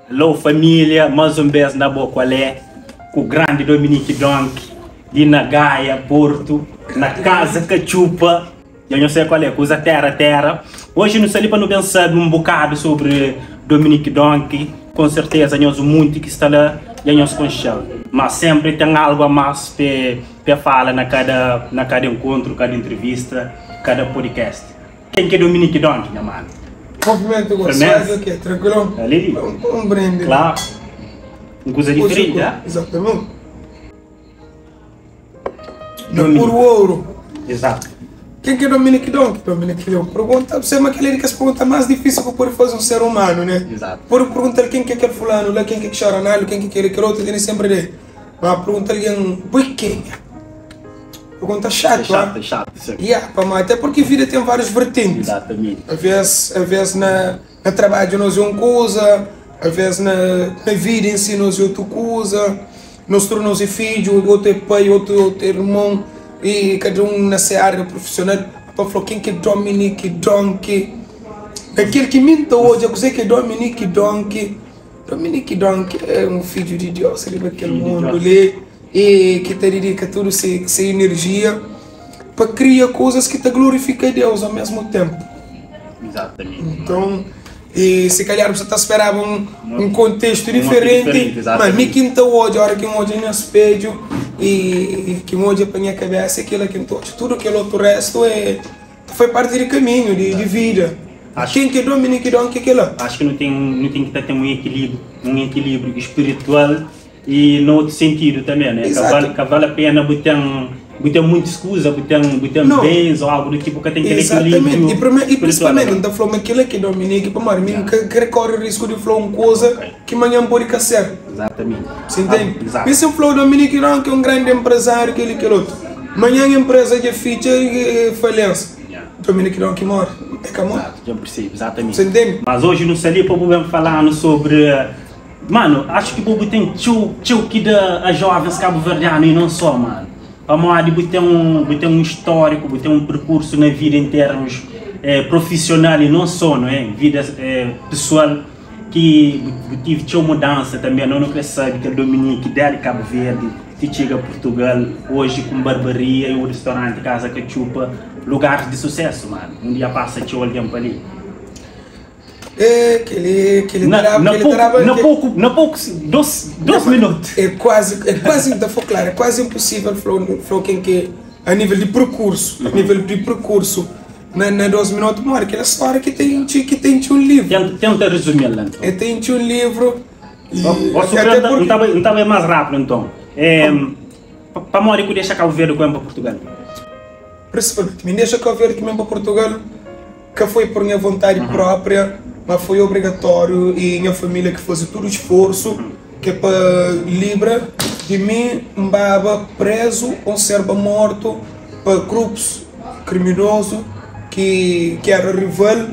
Alô família, más un bês na bo kualé ku grandi Dominique Donk li na Gaia, Porto, na Casa Katxupa. Dja nho sai kualé, kuza terra terra. Oji nu sta li pa nu ben sabe un bokadu sobri Dominique Donk. Com serteza nhos munti ki sta la dja nhos konxe-l, mas sempri ten algu a más pe pe fala na kada na kada enkontru, kada entrevista, kada podcast. Ken ki é Dominique Donk, nha manu? Cumprimento go, Firmeza? suave ok, tranquilão? Ali li. Um, um brinde. Claro. Un kuza diferenti, ah? Exatamente. Na Dominique. puro ouro. Exato. Ken ki é Dominique Donk? Dominique Leão. Pergunta, você ma kel é di kes pergunta más difísil ku pode faze un ser humano, né? Exato. Pode pergunta-l ken ki é kel fulano la, ken ki é ki Ronaldo, ken ki é kel kel outro, tene sempre ideia. Ma pergunta algen, bo é kenha? Pergunta É xatu, chato, ah? é chato, sim. Yeah, pamodi até porque vida ten várius vertentes. Exatamente. Avês, avês na, na trabadju nos é un kuza, avês na, na vida em si nos é otu kuza. Nos tudu nos é fidju, otu é pai, otu, otu é irmon, e kada un na se área profissional. Pa fla ken ki é Dominique Donk, na kel ki mi N ta odja kuzê ki é Dominique Donk. Dominique Donk é un fidju di Deus riba kel Fidju di mundu Deus. li. I ki ta didika tudu se se inerjia pa kria kuzas ki ta glorifika Deus ao mesmu tenpu. Exatamente. Nton, i si kalhar bu sa ta speraba un un kontestu Un otu diferenti, diferenti, ma exatamente. mi ki N ta odja ora ki N odja nha spedju i ki N odja pa nha kabesa é kila ki N ta odja. Tudu kel otu restu é ta fai parti di kaminhu di di vida. Acho- Ken ki é Dominique Donk é kila. Acho ki nu ten nu ten ki ta ten un ekilíbriu, un ekilíbriu spiritual I na otu sentidu tanbe, ne? Ka vale, ka vale a pena bu ten, bu ten muitus kuza, bu ten, bu ten bens o algu du tipu, ka ten kel ekilíbriu I prime, i prinsipalmenti N ta fla ma kila ki Dominique, pamodi mi N ka kre kore risku di fla un kuza ki manhan N pode ka ser. Exatamente. Si ntende? Mi si N fla-u Dominique Ron ki é un grandi enprezáriu, kel i kel otu, manhan enpreza dja fitxa i falensa, Dominique Ron ki more, é ka more. Exato, dja N persebi, exatamente. Si ntende? Mas oji nu sta li pa bu ben fala-nu sobri Mano, acho ki bo bu ten txeu, txeu ki da a jovens kabuverdianu i non só, mano. Pamodi bu ten un, bu ten un histórico, bu ten un percurso na vida em termos eh, profissional e non só, não é? Vida eh, pessoal ki bu, bu tive txeu mudança também. Nós nu kre sabe kel Dominique de Cabo Verde ti txiga Portugal hoje ku barbaria e un restaurante Casa Katxupa, lugares di sucesso, mano. Un dia passa txeu algen pa li. É, kel-li, kel-li ta daba, kel-li ta daba. Na poku, na poku, dos, dos minutu. É kuazi, é kuazi, N ta fla klaru, é kuazi inposível fla, fla ken ki a nível di perkursu, a nível di perkursu na, na dos minutu, pamodi kel-la stória ki ta intxi, ki ta intxi un livru. Tenta, tenta rezumi-l la nton. É ta intxi un livru i Ó, su até kre, purki. N ta bai, N ta bai más rápidu nton. É, pamodi ku dexa Kabu Verdi ku ben pa Purtugal? Prinsipalmenti, mi N dexa Kabu Verdi ku ben pa Purtugal. Ka foi por nha vontadi própria, ma foi obrigatóriu i nha família ki faze tudu sforsu ki é pa libra di mi N baba prézu ô N serba mortu pa grupus kriminozu ki ki éra rival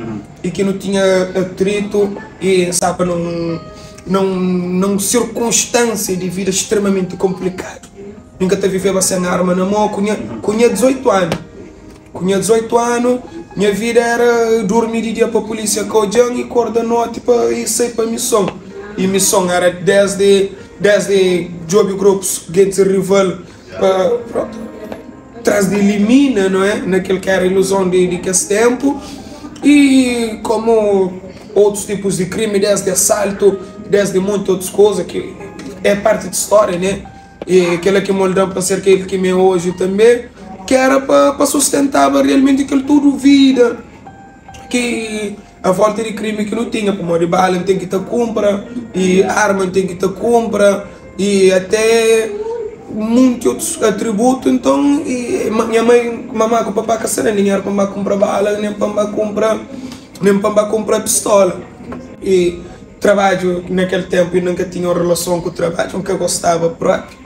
i ki nu tinha atritu i N staba na un na un na un sirkunstánsia di vida stremamenti konplikadu. Mi N ka ta viveba sen arma na mô ku nha ku nha 18 anu. Ku nha 18 anu, nha vida éra durmi di dia pa pulísia ka odja-m i korda noti pa i sai pa mison. I mison éra désdi désdi djobe grupus gentis rival pa prontu tras di ilimina, no é, na kel ki éra iluzon di di kes ténpu i komu otus tipus di krimi désdi asaltu, désdi monti otus kuza ki é parti di stória, né. E kela ki molda-m pa ser kel ki mi é oji tanbê, ki éra pa pa sustentaba realmenti kel tudu vida ki a volta di krimi ki nu tinha, pamodi bala N ten ki ta kunpra i arma N ten ki ta kunpra i até munti otus atributu. Nton, nha mai, mamá ku papá ka sta da dinheru pa N ba kunpra bala nen pa N ba kunpra nen pa N ba kunpra pistola. I. Trabadju na kel tenpu inda N ka tinha un relason ku trabadju, N ka gostaba propi.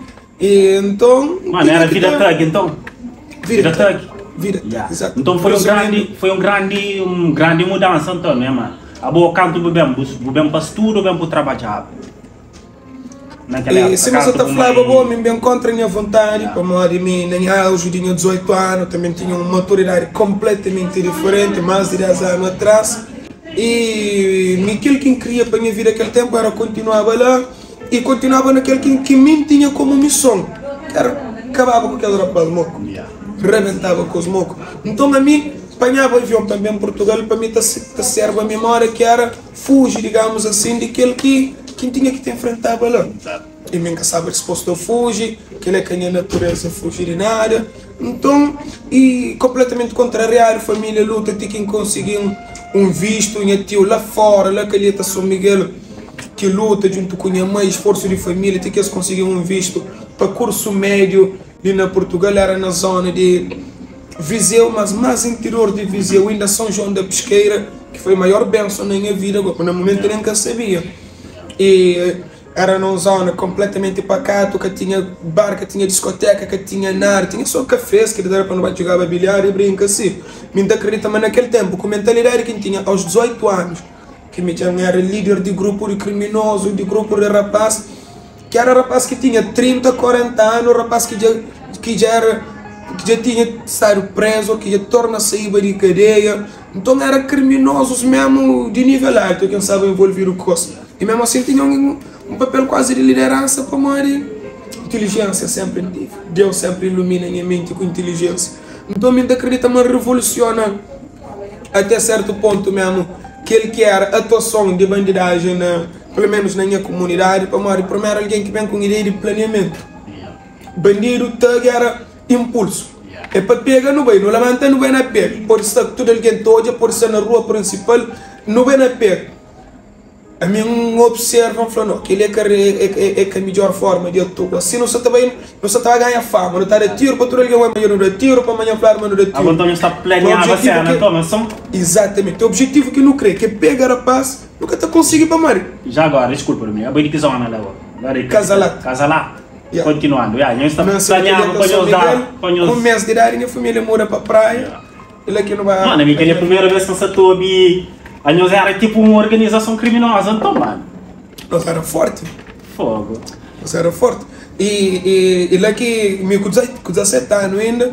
I nton N Mano, tinha era ki vida ta. thug então? Vida Vida thug, thug. vida thug, Yeah. izatu. Nton foi un Resumindu. grandi, foi un grandi, un grandi mudansa nton, né mano? Abo kantu bu ben, bu, bu ben pa studu ou ben bu trabadjaba? Na kel I époka, sima N sa kantu ta bu flaba mai. bo, mi N ben kontra nha vontadi, Yeah. pamodi mi na nha auji di nha 18 anu tanbe N tinha un maturidadi konpletamenti diferenti, más di 10 anu atras. I mi kel ki N kria pa nha vida kel ténpu éra kontinuaba la i kontinuaba na kel ki mi N tinha komu mison, ki éra kababa ku kes rapaz moku, rabentaba ku es moku. Nton ami panhaba avion pa N ben Purtugal pa mi ta sérba mimória ki éra fuji, digamus asin, di kel ki N tinha ki ta infrentaba la. I mi N ka staba dispostu a fuji, kel-la é ka nha naturéza fuji di nada. Nton, i konpletamenti kontrariadu, família luta ti ki N konsigi un vistu. Nha tiu la fóra, la Calheta São Miguel, ki luta djuntu ku nha mai, sforsu di família ti ki es konsigi un vistu pa kursu médiu li na Purtugal. Éra na zóna di Viseu, mas más interior di Viseu, inda São João da Pesqueira, ki foi maior benson na nha vida, na momentu nen ka sabia. I Era na un zona konpletamenti pakatu, ka tinha bar, ka tinha diskoteka, ka tinha nada, tinha so kafés ki ta daba pa nu ba djugaba bilhar i brinka si. Mi N ta kridita ma na kel tenpu, ku mentalidadi ki N tinha aos 18 anus, ki mi dja N era lider di grupu di kriminozu, di grupu di rapaz, ki era rapaz ki tinha 30, 40 anu, rapaz ki dja ki dja era ki dja tinha stadu prezu, ki dja torna saiba di kadeia. Nton era kriminozus memu di nivel altu ki N staba envolvidu ku es. I memu asin tinha un papel kuazi di lideransa pamodi intilijensia senpri N tive. Deus senpri ilumina nha menti ku intilijensia. Nton mi N ta kridita ma N revolusiona ate sertu pontu memu kel ki era atuason di bandidajen na pelu menus na nha kumunidadi pamodi primeru algen ki ben ku un ideia di planiamentu. Bandidu, thug era inpulsu. É pa pega nu bai, nu labanta nu bai na pega. Pode sta tudu algen ta odja, pode sta na rua prinsipal, nu bai na pega. Ami N observa, N fla, no, kel-li é ka é ka midjór forma di atua. Si nu sa ta bai, nu sa ta bai ganha fama, nu ta da tiru pa tudu algen oi ma nu da tiru, pa manhan fladu ma nu da tiru. Nton nhos ta planiaba sena nton, ason? Izatamenti. Objetivu ki nu kre, ki é pega rapaz, nu ka ta konsigi pamodi. Já agora, diskulpa, Domingo, bai di ki zona la gó? Kazalat. Kazalat. Continuando, ya, nhos ta planiaba pa nhos da, pa nhos. Ku un mes di idadi nha família muda pa praia i la ki nu ba. Mano, ami kel é primeira vez ki N sa ta obi a nhos era tipo un organizason kriminoza nton, mano. Nos era forti. Fogo. Nos era forti. I, i, i la ki mi ku 17 anu inda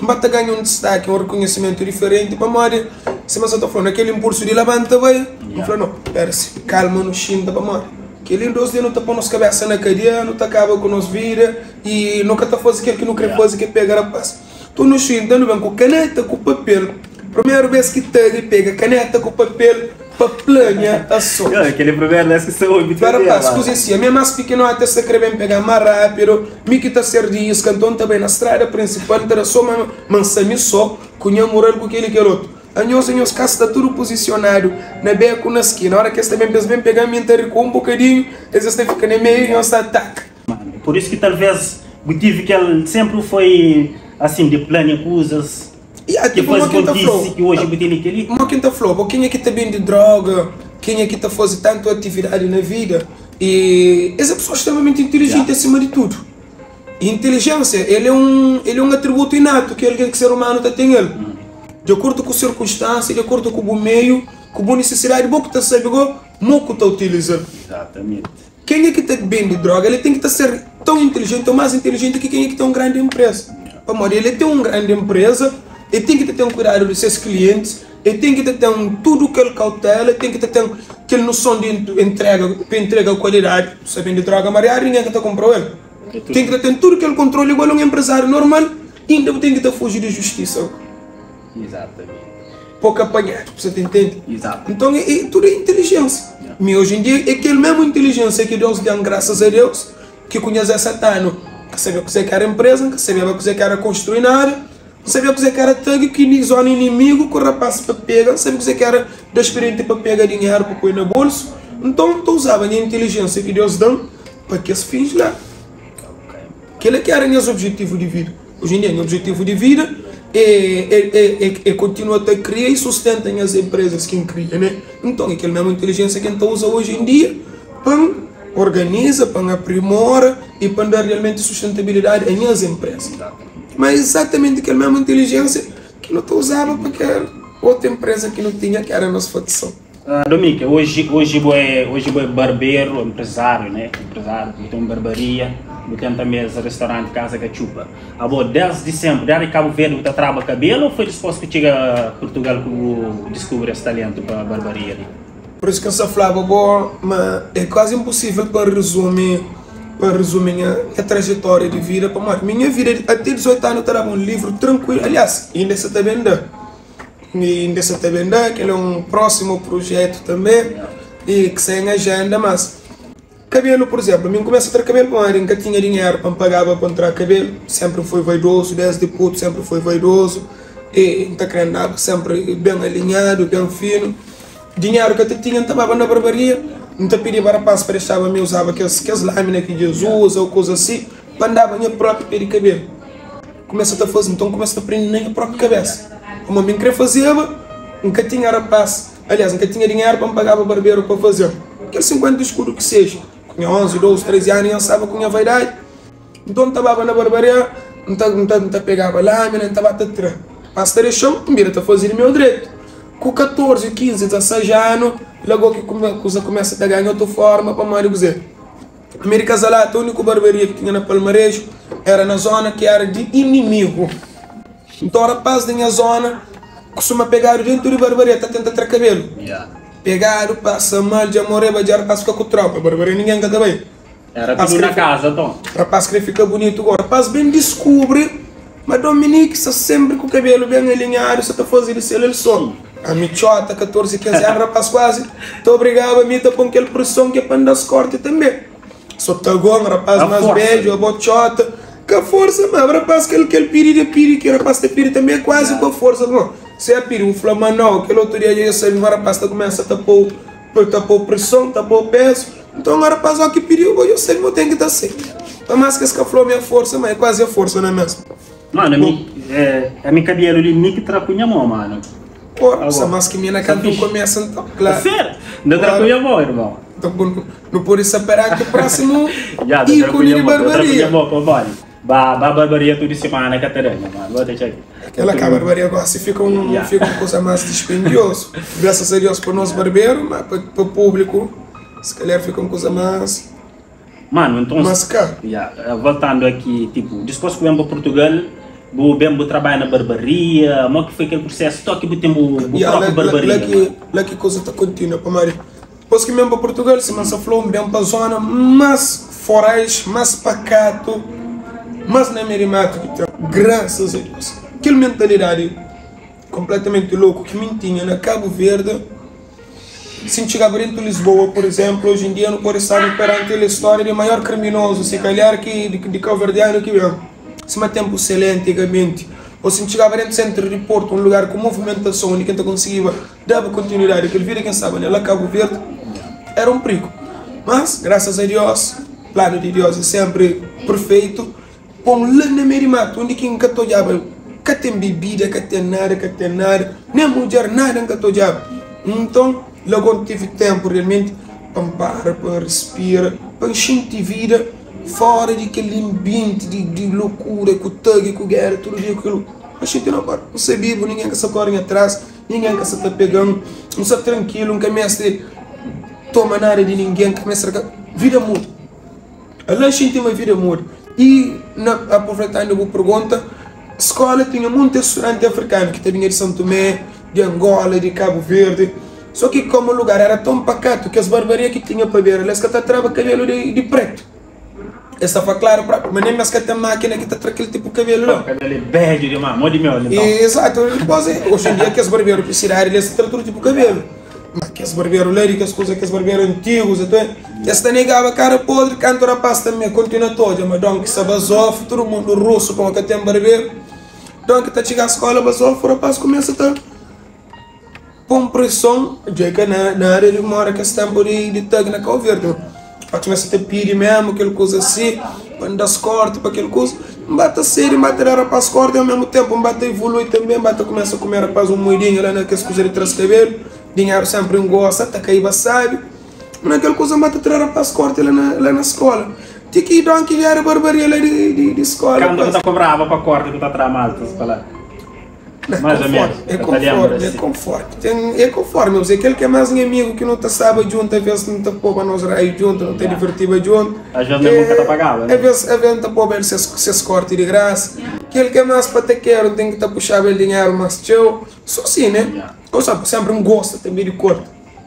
N ba ta ganha un distaki, un rekonhesimentu diferenti pamodi sima N sa ta fla, na kel inpulsu di labanta bai, N fla no, pera si, kalma nu xinta pamodi Kel-li nos dia nu ta pô nos kabésa na kadia, nu ta kaba ku nos vida i nu ka ta faze kel ki nu krê faze, ki é pega rapás. Nton nu xinta, nu ben ku kaneta ku papel. Primeru bês ki Tagi pega kaneta ku papel pa plania asons. Kel-li é primeru bês ki sta obi Fla rapás, kuzê si ami é más pikinoti, es ta krê ben pega-m más rápidu, mi ki ta ser di iska, nton N ta bai na strada prinsipal, N ta da sô ma N sta mi sô, ku nha mural, ku kel-li kel otu. Anhos i nhos kasa sta tudu puzisionadu na beku na skina. Ora ki es ta ben pa es ben pega-m, mi N ta rikua un bokadinhu, es es ta fika na meiu i nhos ta ataka. Pur isu ki talvês bu tive kel senpri foi asin di plania kuzas ki faze kontise ki oji bu tene kel-li. Mo ki N ta fla-u, bo kenha ki ta bende droga, kenha ki ta faze tantu atividadi na vida, i es é pesoas stremamenti intilijenti asima di tudu. Intelijensia, el é un, el é un atributu inatu ki algen, ki ser umanu ta ten el. Di akordu ku sirkunstansia, di akordu ku bu meiu, ku bu nisisidadi, bo ki ta sabe go mo ku ta utiliza-l. Izatamenti. Kenha ki ta bende droga, el ten ki ta ser tãu intelijenti ou más intelijenti ki kenha ki ten un grandi enpreza. Pamodi el ten un grandi enpreza, el ten ki ta ten kuidadu di ses klientis, el ten ki ta ten tudu kel kautela, el ten ki ta ten kel noson di entrega, pa entrega kualidadi. Si ta bende droga mariadu, ningen ka ta kunpra-u el. Ten ki ta ten tudu kel kontroli igual un empresáriu normal, inda bu ten ki ta fuji di justisa. Exatamente. Pô ka panhadu, bu sa ta intende? Exato. Nton é, é tudu é intelijensia. Yeah. Mi oji en dia é kel mesmu intelijensia ki Deus dan, grasas a Deus, ki ku nha 17 anu N ka sabia kuzê ki era empresa, N ka sabeba kuzê ki era konstrui nada, N sabia kuzê ki era tagi ki zona inimigu ku rapaz pa pega, N sabia kuzê ki era da spirienti pa pega dinheru pa poi na bolsu. Nton N ta uzaba nha intelijensia ki Deus dan Pa kes fins la. Kel-la ki éra nhas objetivu di vida. Oji en dia, nha objetivu di vida é kontinua ta kria i sustenta nhas enprezas ki N kria, né? Nton, é kel mésmu intelijénsia ki N ta uza oji en dia pa N organiza, pa N aprimora i pa N da realmenti sustentabilidadi a nhas enpreza. Má é izatamenti kel mésmu intelijénsia ki nu ta uzaba pa kel otu enpreza ki nu tinha, ki éra nos fakson. Dominque, hoje, hoje bo é, hoje bo é barbeiro, empresário, né? Empresário, bo tem uma barbaria. Bu ten tanbe es restaurante Casa Katxupa. Abo, desdi senpri, desdi Kabu Verdi bu ta traba kabelu ou foi dispos ki txiga Purtugal ku bu diskubri es talentu pa barbaria li? Por isu ki N sta flaba bo ma é kuazi inposível pa N rezumi pa N rezumi nha nha trajetória di vida pamodi mi nha vida até 18 anu ta daba un livru trankuilu aliás inda sa ta ben da inda sa ta ben da kel é un prósimu projetu tanbe i ki sta en ajenda mas Kabelu, pur izénplu, mi N kumesa tra kabelu pamodi N ka tinha dinheru pa N pagaba pa N tra kabelu. Sénpri N foi vaidozu, désdi putu sénpri N foi vaidozu i N ta krê andaba sénpri ben alinhadu, ben finu. Dinheru ka ta tinha, N ta baba na barbaria, N ta pidiba rapás pa dexaba mi uzaba kes kes lámina ki dja es uza ô kuza asi, pa N daba nha própi pé di kabelu. Kumesa ta faze, nton N kumesa ta prende na nha própi kabésa. Pamodi mi N krê fazeba, N ka tinha rapás. Aliás, N ka tinha dinheru pa N pagaba barberu pa faze-m kel 50 skudu ki seja. Ku nha 11, 12, 13 anu, nha N staba ku nha vaidadi. Nton, N ta baba na barbaria, N ta, N ta, N ta pegaba lamina, N ta ba ta tra. Mas ta dexa-m, N bira ta faze di meu dretu. Ku 14, 15, 16 anu, lago ki kume, kuza kumesa ta ganha otu forma, pamodi kuzê? Mi di Kazalata, úniku barbaria ki tinha na Palmareju éra na zóna ki éra di inimigu. Nton rapaz di nha zona kustuma pegadu dentu di barbaria ta tenta tra kabelu. Pegadu, pasa mal, dja moreba dja rapaz fika ku tropa, barbaria ningen ka ta bai. Era tudu na kaza ton. Rapaz kre fika bunitu go. Rapaz ben diskubri ma Dominique sta sempri ku kabelu ben alinhadu, sa ta faze di sel el so. Ami txota 14, 15 anu rapaz kuazi ta obrigaba mi ta pon kel preson ke pa N das korti tanbe. So ta gon rapaz mas bedju abo txota ka forsa ma rapaz kel kel pidi de pidi ki rapaz ta pidi tambe é kuazi pa forsa mo se a pidi bu fla ma nau kel otu dia dja dja sabi ma rapaz ta kumesa ta pou ta pou preson ta pou pezu nton a rapaz o ki pidiu bo dja sabi ma ten ki ta seita pa mas ki es ka flau mi a forsa ma é kuazi a forsa na mesma. Mano ami ami kabelu li mi ki tra ku nha mo mano. Porra, sa mas ki mi na kantu kumesa nton, klaru. Sério? Nda tra ku nha mo, irmon. Nton bu nu pode sapera ki prósimu íkoni di barbaria. Ba ba barbaria tudu simana ka ta da, nha mano. Bo dexa ki. Kela ka barbaria gosi fika un fika un kuza mas dispendiozu. Grasas a Deus pa nos barberu, ma pa pa públiku se kalhar fika un kuza mas. Mano, nton, Mas ka. Ya, voltando aki, tipo, dispos ku ben pa Portugal, bu ben bu trabadja na barbaria, mo ki foi kel prosesu to ki bu ten bu, bu Ya, propi la, la, barbaria, la ki, mano? la ki kuza ta kontinua, pamodi dipôs ki N ben pa Portugal, sima N sa fla-u, N ben pa zona más forais, más pakatu, más na mei di matu ki ten. Grasas a Deus, kel mentalidadi konpletamenti loku ki mi N tinha na Kabu Verdi, Si N txigaba dentu Lisboa, pur izénplu, oji en dia nu pode staba peranti el stória di maior kriminozu, si kalhar ki di kauverdianu ki ben, sima ténpu sele antigamenti. Ô si N txigaba dentu séntru di Portu, un lugar ku movimentason undi ki N ta konsigiba daba kontinuidadi kel vida ki N staba nel la Kabu Verdi, éra un prigu. Mas, grasas a Diós, planu di Diós é sénpri perfeitu. Pon la na mei di matu undi ki N ka ta odjaba el. Ka ten bibida, ka ten nada, ka ten nada, nen mudjer, nada N ka ta odjaba. Nton, lagu N tevi ténpu realmenti pa N para, pa N respira, pa N xinti vida fóra di kel anbienti di lokura, ku tagi, ku géra, tudu dia ku kel. N xinti na kóre, N sta bibu, ningen ka sta kóre nha tras, ningen ka sta ta pega-m, N sta trankilu, N ka meste toma nada di ningen, N ka meste. Vida muda. Ala N xinti ma vida muda. I na aproveitando bu pergunta, skola tinha monti studanti afrikanu ki ta binha di São Tomé, di Angola, di Kabu Verdi. So ki komu lugar era ton pakatu, kes barbaria ki tinha pa bera la, es ka ta traba kabelu di pretu. Es ta fla klaru propi, ma nen es ka ten makina ki ta tra kel tipu kabelu la. Kabelu é bedju dimás, modi meu li nton. Exato, dipos oji en dia kes barberu di sidadi li es ta tra tudu tipu kabelu. Ma kes barberu la di kes kuza, kes barberu antigus, es ta negaba kara podri kantu rapaz tanbe kontinua ta odja ma donki sta bazofu, tudu mundu rusu pamodi ka ten barberu. Donki ta txiga skola bazofu, rapaz kumesa ta pon preson, dja ka na aria di mora kes tenpu di tag na Kau Verdi. Rapaz kumesa ta pidi mesmu kel kuza si, pa N da-s korti pa kel kuza. N ba ta sedi, N ba ta da rapaz korti, ao mesmu tenpu N ba ta evolui tanbe, N ba ta kumesa kume rapaz un muidinha la na kes kuza di tra-s kabelu. Dinheru senpri N gosta, ta kaiba sabi. Na kel kuza N ba ta tra rapaz korti la na la na skola. Ti ki donki dja era barbaria la di di di skola. Kantu bu ta kobraba pa korti bu ta tra maltas pa la? Não, Mais ou menos. É Eu ta lembra conforme, é assim. conforme. Tem, é conforme, eu sei, aquele que é mais um amigo que não tá sabe junto, às vezes não tá pôr nos raios junto, não tá Yeah. divertido junto. Às vezes mesmo nunca tá pagava, né? Às vezes, às vezes não tá pôr ele se corte de graça. Aquele que é mais pataqueiro tem que tá puxar o dinheiro mais teu. Só assim, né? Yeah. Eu sabe, sempre um gosta também de corte.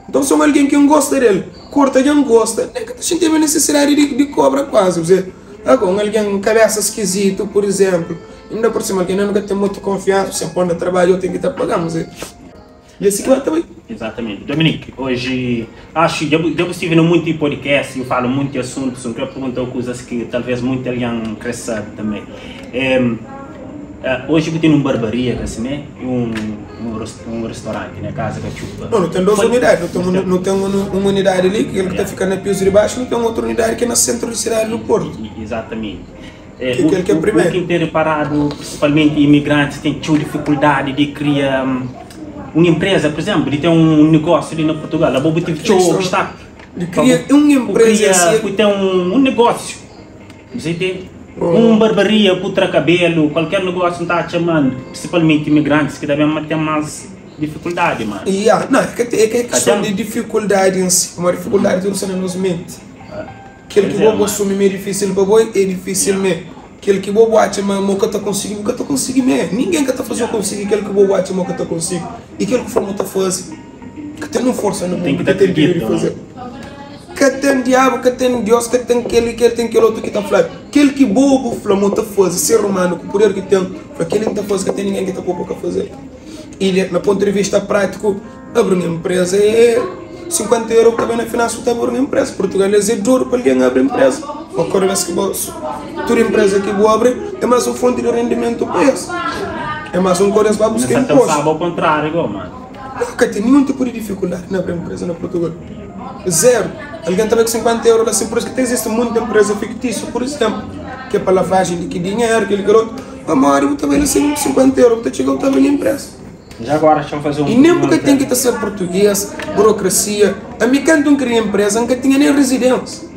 Então, se alguém que não gosta dele, corta quem não gosta, nem que a gente tem necessidade de cobra quase. Você, agora, alguém cabeça esquisito, por exemplo, ainda por cima, alguém nunca tem muita confiança, você põe no trabalho, eu tenho que estar pagando. Você. E assim que vai também. Exatamente. Dominique, hoje acho que eu, eu estive no muito podcast, eu falo muito de assuntos, eu quero perguntar coisas que talvez muita alguém quer saber também. É, hoje eu tenho uma barbearia, assim, né? E um restaurante, né? Casa Cachupa. Não, não tem duas unidades. Não tem, não tem uma unidade ali, que ele está ficando na piso de baixo, não tem outra unidade que é no centro da cidade do Porto. Exatamente. É, Que que é primeiro? O que tem reparado, principalmente imigrantes, têm tido dificuldade de criar uma empresa, por exemplo, de ter um negócio ali na Portugal. A bobo tive questão está de criar uma empresa assim, ter um negócio. Você tem um barbearia, putra cabelo, qualquer negócio não está chamando, principalmente imigrantes que devem ter mais dificuldade, mano. Yeah, não, é que é questão Tá de dificuldade em si, uma dificuldade tudo está na nossa mente. Aquele que Pois é, vou mano. assumir é difícil para boi, é difícil mesmo. Aquele que vou acha, mas nunca tá conseguindo, nunca tá conseguindo mesmo. Ninguém que tá fazendo conseguir aquele que vou acha, nunca tá conseguindo. E aquele que for não tá fazendo, que tem uma força no Tem mundo, que que tem poder de acredita, fazer. Que tem diabo, que tem Deus, que tem aquele, que tem aquele outro que tá falando. Aquele que bobo falou, tá fazendo, ser humano, com o poder que tem, aquele que tá fazendo, que tem ninguém que tá pouco a fazer. E na ponto de vista prático, abrir uma empresa é 50 euros também na finança está abrir uma empresa. Portugal é duro para alguém abrir empresa. Uma vez que toda empresa que vou abrir é mais uma fonte de rendimento para eles. É mais um coisa para buscar Mas imposto. sabe ao contrário, igual, mano. Nunca tem nenhum tipo de dificuldade na abrir empresa na Portugal. Zero. Alguém também com 50 euros assim, por isso que existe muita empresa fictícia, por exemplo, que é para lavagem de que dinheiro, aquele garoto. A maioria também assim, 50 euros, para chegar também na empresa. Já agora deixa eu fazer um. E nem porque tem que ser português, burocracia. A mim, quando eu criei empresa, nunca tinha nem residência.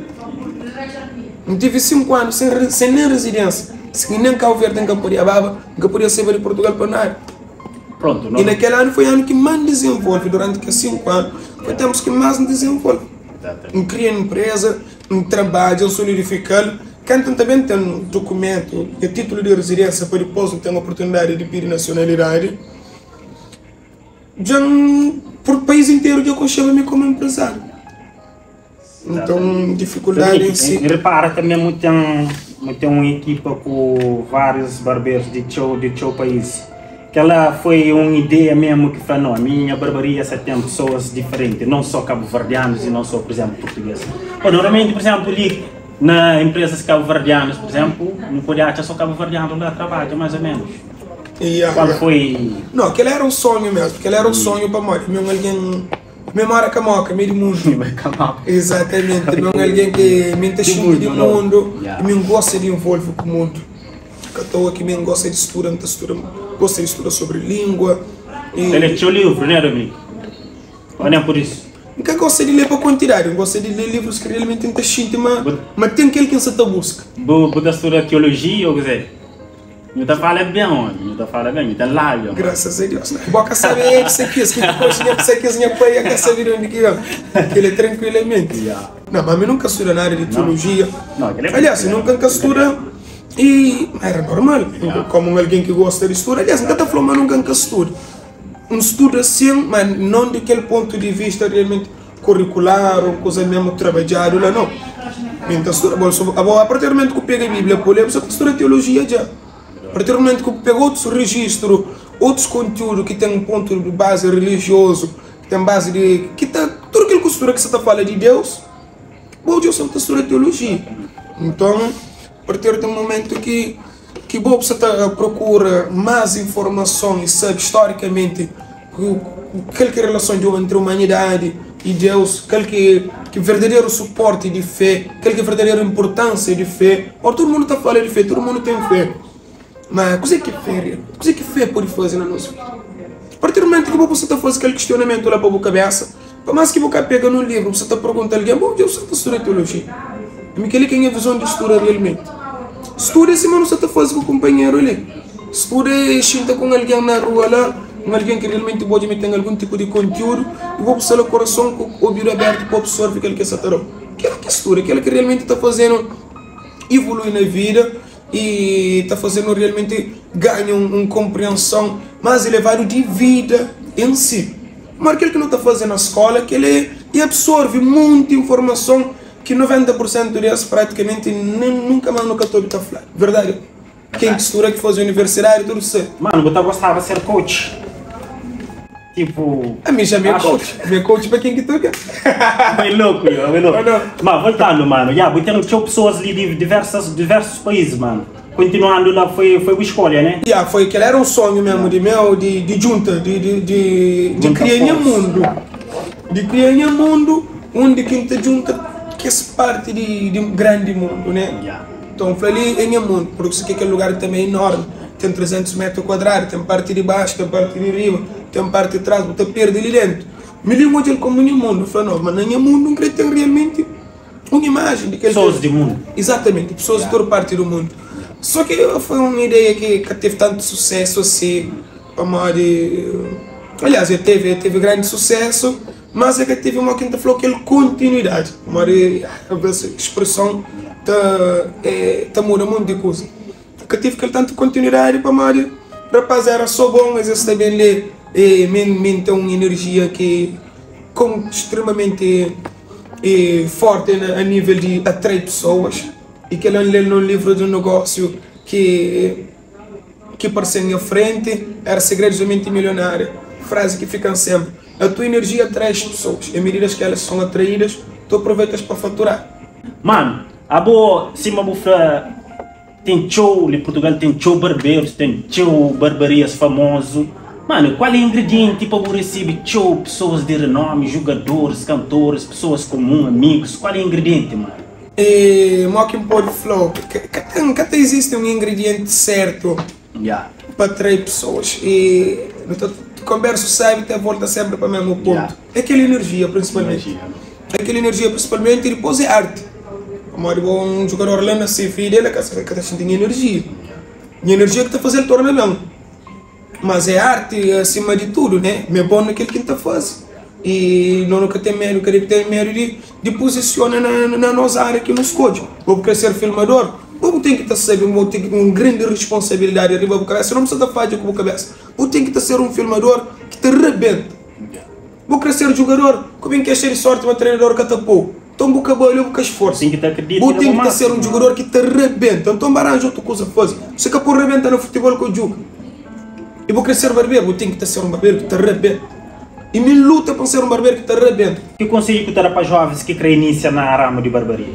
Eu tive 5 anos sem nem residência. Sem nem Cabo Verde, nunca podia baba, nunca podia sair de Portugal para nada. Pronto, não. E naquele ano foi ano que mais desenvolve, durante que 5 anos, foi tempos que mais me desenvolve. Exatamente. Eu criei empresa, um trabalho, eu solidificar. Quando também tem um documento, é título de residência, para depois não ter a oportunidade de pedir nacionalidade. Já por o país inteiro já concebe-me como empresário. Então, dificuldade em si. E repara também muito tem uma equipa com vários barbeiros de teu país. Que ela foi uma ideia mesmo que falou, não, a minha barbearia só tem pessoas diferentes, não só cabo-verdianos e não só, por exemplo, portugueses. Bom, normalmente, por exemplo, ali na empresas cabo-verdianas, por exemplo, não pode achar só cabo-verdiano lá trabalha, mais ou menos. Yeah, Qual yeah. foi? Não, aquele era um sonho mesmo, aquele era um sonho para mim. Mesmo alguém, mesmo era camoca, meio de mundo. Exatamente, mesmo alguém que me tá cheio de mundo, Yeah. e me gosta de envolver com o mundo. Que estou aqui, me gosta de estudar, me estuda, gosta de estudar sobre língua. E Ele é teu livro, né, Dominique? Ou nem por isso? Nunca gosta de ler para quantidade, eu gosto de ler livros que realmente tem cheio, mas tem aquele que você tá busca. Vou estudar teologia ou o que Não tá falando bem, homem. Não tá falando bem, tá lá, homem. Graças a Deus. Né? Boca saber que você quis, que coxinha que você quis, minha pai, quer saber de onde que eu. Que ele é tranquilamente. Yeah. Não, mas eu nunca estudei na área de teologia. Não, aquele é Aliás, eu nunca estuda e era normal, Yeah. como alguém que gosta de estudar. Aliás, nunca tá falando, mas nunca estudo. Um estudo assim, mas não daquele ponto de vista realmente curricular ou coisa mesmo trabalhado lá, não. Então, estuda, bom, a partir do momento que eu pego a Bíblia, por exemplo, você estuda teologia já. A partir do momento que eu pego outros registros, outros conteúdos que tem um ponto de base religioso, que tem base de... que tá, tudo aquilo que estuda que você está falando de Deus, bom, Deus sempre estuda teologia. Então, a partir do momento que bom, você tá, procura mais informação e sabe historicamente qual que é a relação de entre a humanidade e Deus, qual que é verdadeiro suporte de fé, qual que é a verdadeira importância de fé. Ora, todo mundo está falando de fé, todo mundo tem fé. Mas o que é que fé, o que é que fé pode fazer na nossa vida? A partir do momento que você está fazendo aquele questionamento lá para a cabeça, por mais que você pega num livro, você está perguntando a alguém, bom, Deus, você está estudando teologia. E aquele que é a visão de estudo realmente. Estuda assim, mas você está fazendo com o companheiro ali. Studa é xinta ku un algen na rua la, un algen ki realmenti bu odja ma el ten algun tipu di kontiúdu i bu sta la korason ku obidu abertu pa absorve kel ki el sta ta da-u. Kel ki é studa, kel ki realmenti ta faze-nu ivolui na vida i ta faze-nu realmenti ganha un konprenson más elevadu di vida en si. Má kel ki nu ta faze na skóla, kel é absorve monti informason ki 90 pur sentu di es pratikamenti nen nunka más nu ka ta obi ta fla. Verdadi? Ken ki studa, ki faze universidadi, tudu sabe. Mano, bu ta gostaba ser coach? Tipo. Ami já mi é coach. Mi é coach pa ken ki ta ben. Bai louco, yo, bai louco. Ma voltando, mano, ya, bu ten txeu pessoas li di diversas, diversos países, mano. Continuando la, foi, foi bu escolha, né? Ya, foi, kel era um sonho mesmo di meu, di, di junta, di, di, di, di kria nha mundu. Di kria nha mundu, undi ki N ta junta kes parti di, di grandi mundu, né? Ya. Nton, fla li é nha mundu, purki ki kel lugar tanbe é inormi, ten 300 metru kuadradu, ten parti di baxu, ten parti di riba, ten parti di tras, bu ta perde li dentu. Mi li N odja-l komu nha mundu, N fla, no, ma na nha mundu N kre ten realmenti un imajen di kel. Pesoas di mundu. Izatamenti, pesoas di tudu parti di mundu. So ki foi un ideia ki ka tevi tantu susesu asi, pamodi, aliás, el tevi, el tevi grandi susesu, Mas é ka tevi mo ki N ta fla-u kel kontinuidadi, pamodi spreson ta ta muda monti kuza. Ka tevi kel tantu kontinuidadi pamodi rapaz era so bon, es sta ben lé e mi mi N ten un inerjia ki kon stremamenti forti a nivel di atrai pesoas i kel-la N lé-l na un livru di un negósiu ki ki parse-m nha frenti era Segredos da Mente Milionária, frazi ki fika-m senpri. A tua energia atrai as pessoas, e medidas que elas são atraídas, tu aproveitas pa faturar. Mano, abo sima bu fla tem txeu li Portugal tem txeu barberus, tem txeu barbarias famoso. Mano, qual é ingrediente pa bu recebe txeu pessoas de renome, jogadores, cantores, pessoas comum, amigos, qual é ingrediente mano? E mo ki N pode fla-u, ka ten, ka ta izisti un ingrediente sertu. Pa atrai pesoas e nu ta konbersu sabi ta volta senpri pa mesmu pontu é kel enerjia prinsipalmenti é kel enerjia prinsipalmenti dipôs é arti pamodi bo un jogador la na se vida el ka ta xinti nha enerjia nha enerjia ki ta fazel torna ben mas é arti asima di tudu ne mi é bon na kel ki N ta faze e no nu ka ten medu ka debe ten medu di di puzisiona na nos ária ki nu skodje. Bo bu kre ser filmador, bo bu ten ki ta sabe ma bu ten ki ten un grandi risponsabilidadi riba bu kabesa, sinon bu sta ta fadja ku bu kabesa. Bu ten ki ta ser un filmador ki ta rebenta. Bu kre ser jugador, ku ben kexa di sorti ma trenador ka ta pou, nton bu ka bali o bu ka sforsa. Bu ten ki ta ser un jugador ki ta rebenta, nton ba ranja otu kuza faze. Si ka pode rebenta na futibol, ka juga. I bu kre ser barberu, bu ten ki ta ser un barberu ki ta rebenta. I mi N luta pa N ser un barberu ki ta rebenta. Ki konsedju ku ta da pa jovens ki kre inisia na ramu di barbaria?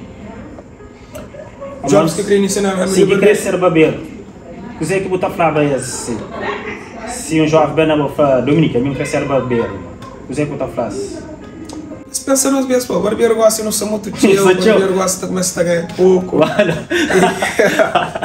Jovens ki kre inisia na ramu di Si ki kre barbaria? ser barberu, kuzê ki bu ta flaba es si si un joven ben na bo fla, Dominique, ami N kre ser barberu, kuzê ki bu ta fla-s? Es pensa dos bês, pô, barberu gosi nu sta mutu txeu, Sta txeu. barberu gosi ta kumesa ta ganha poku.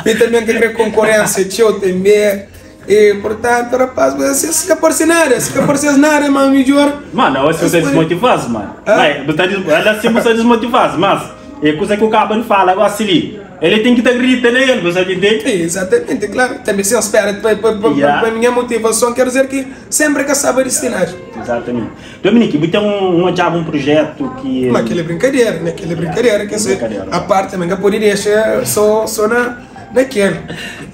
Mi tanbe N ka kre konkurensia txeu tanbe. E portanto rapaz, mas se ka parse nada, se ka parse nada, mas midjor. Mano, eu acho que você desmotivas, mano. Vai, você tá des... Ela sim você desmotivas, mas é coisa que o cabo fala agora se li. Ele tem que te acreditar nele, você entende? Exatamente, claro. Também se espera para minha motivação, quer dizer que sempre que sabe destinado. Exatamente. Dominique, você tem um um projeto que. Mas aquele é brincadeira, né? Aquele é brincadeira, quer dizer, a parte também que pode deixar só na. Naquele.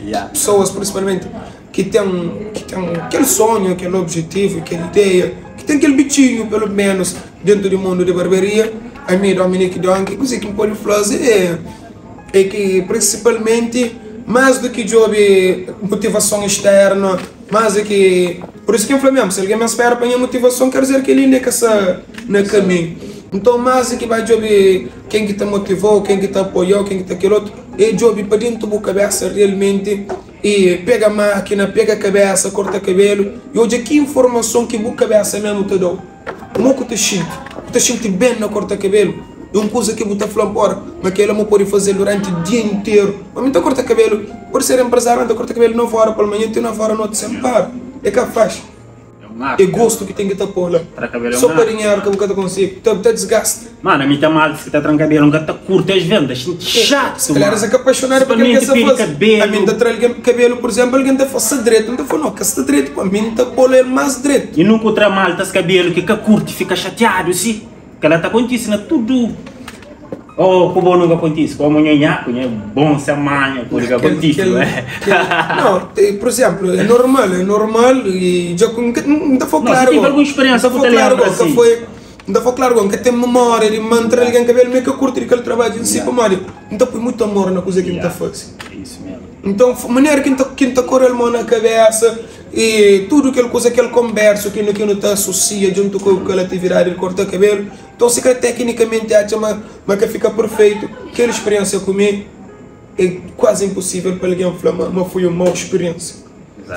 Yeah. Pessoas, principalmente, que tem, que tem aquele sonho, aquele objetivo, aquela ideia, que tem aquele bichinho, pelo menos, dentro do mundo de barbearia. A mim, Dominique Donkey, coisa que me pode fazer é, é que, principalmente, mais do que job motivação externa, mais do que. Por isso que eu falei mesmo, se alguém me espera para minha motivação, quer dizer que ele ainda é que está no caminho. Então, mais do que vai job quem que te motivou, quem que te apoiou, quem que te aquele outro, É djobe pa dentu bu kabesa realmenti e pega makina, pega kabesa, korta kabelu i odja ki informason ki bu kabesa mesmu ta dau. Kuma ku ta xinti? Bu ta xinti ben na korta kabelu? É un kuza ki bu ta fla, Nbora ma kela mu pode faze-l duranti dia interu. Ma mi ta korta kabelu, pode ser enprezáriu, ma mi ta korta kabelu 9 ora palmanhan ti 9 ora noti sen para. É ka faxi. É gostu ki ten ki ta pô la. Só pa dinheru ka bu ka ta konsigi. Ta ta desgasta. Mano, ami ta mal ki ta tra kabelu, nka ta kurti as vezes, ta xinti xatu. Se calhar es é ka apaixonadu pa kel ki es ta faze. Ami nta tra algen kabelu, por exemplo, algen ta fla sta dretu, nta fla no, ka sta dretu, pa mi nta pô-l el más dretu. E nunka u tra mal tas kabelu ki ka kurti, fika xatiadu si. Kela ta kontise na tudu. Oh, ku bo nunka kontise, komu nho nhaku, nho é bon sen manha, pode ka kontise, Kel, não é? kel, não, te, por exemplo, é normal, é normal e dja ku N ka, N ta fla Não, se klaru tive go, algum N experiência ta bu fla ta klaru lembra go, ka assim. foi, N ta fla klaru go, N ka ten memória di ma N tra algen kabelu, mi ka kurti di kel trabadju em si, pamodi N ta pui mutu amor na kuza ki N ta Yeah, faze. é isso mesmo. Nton, manera ki N ta, ki N ta kore-l mô na kabésa i tudu kel kuza, kel konbérsu ki nu, ki nu ta asosia djuntu ku kel atividadi di korta kabelu, Nton, si kre teknikamenti atxa ma ma ka fika perfeitu, kel spiriénsia ku mi é kuazi inposível pa algen fla ma ma foi un mau spiriénsia.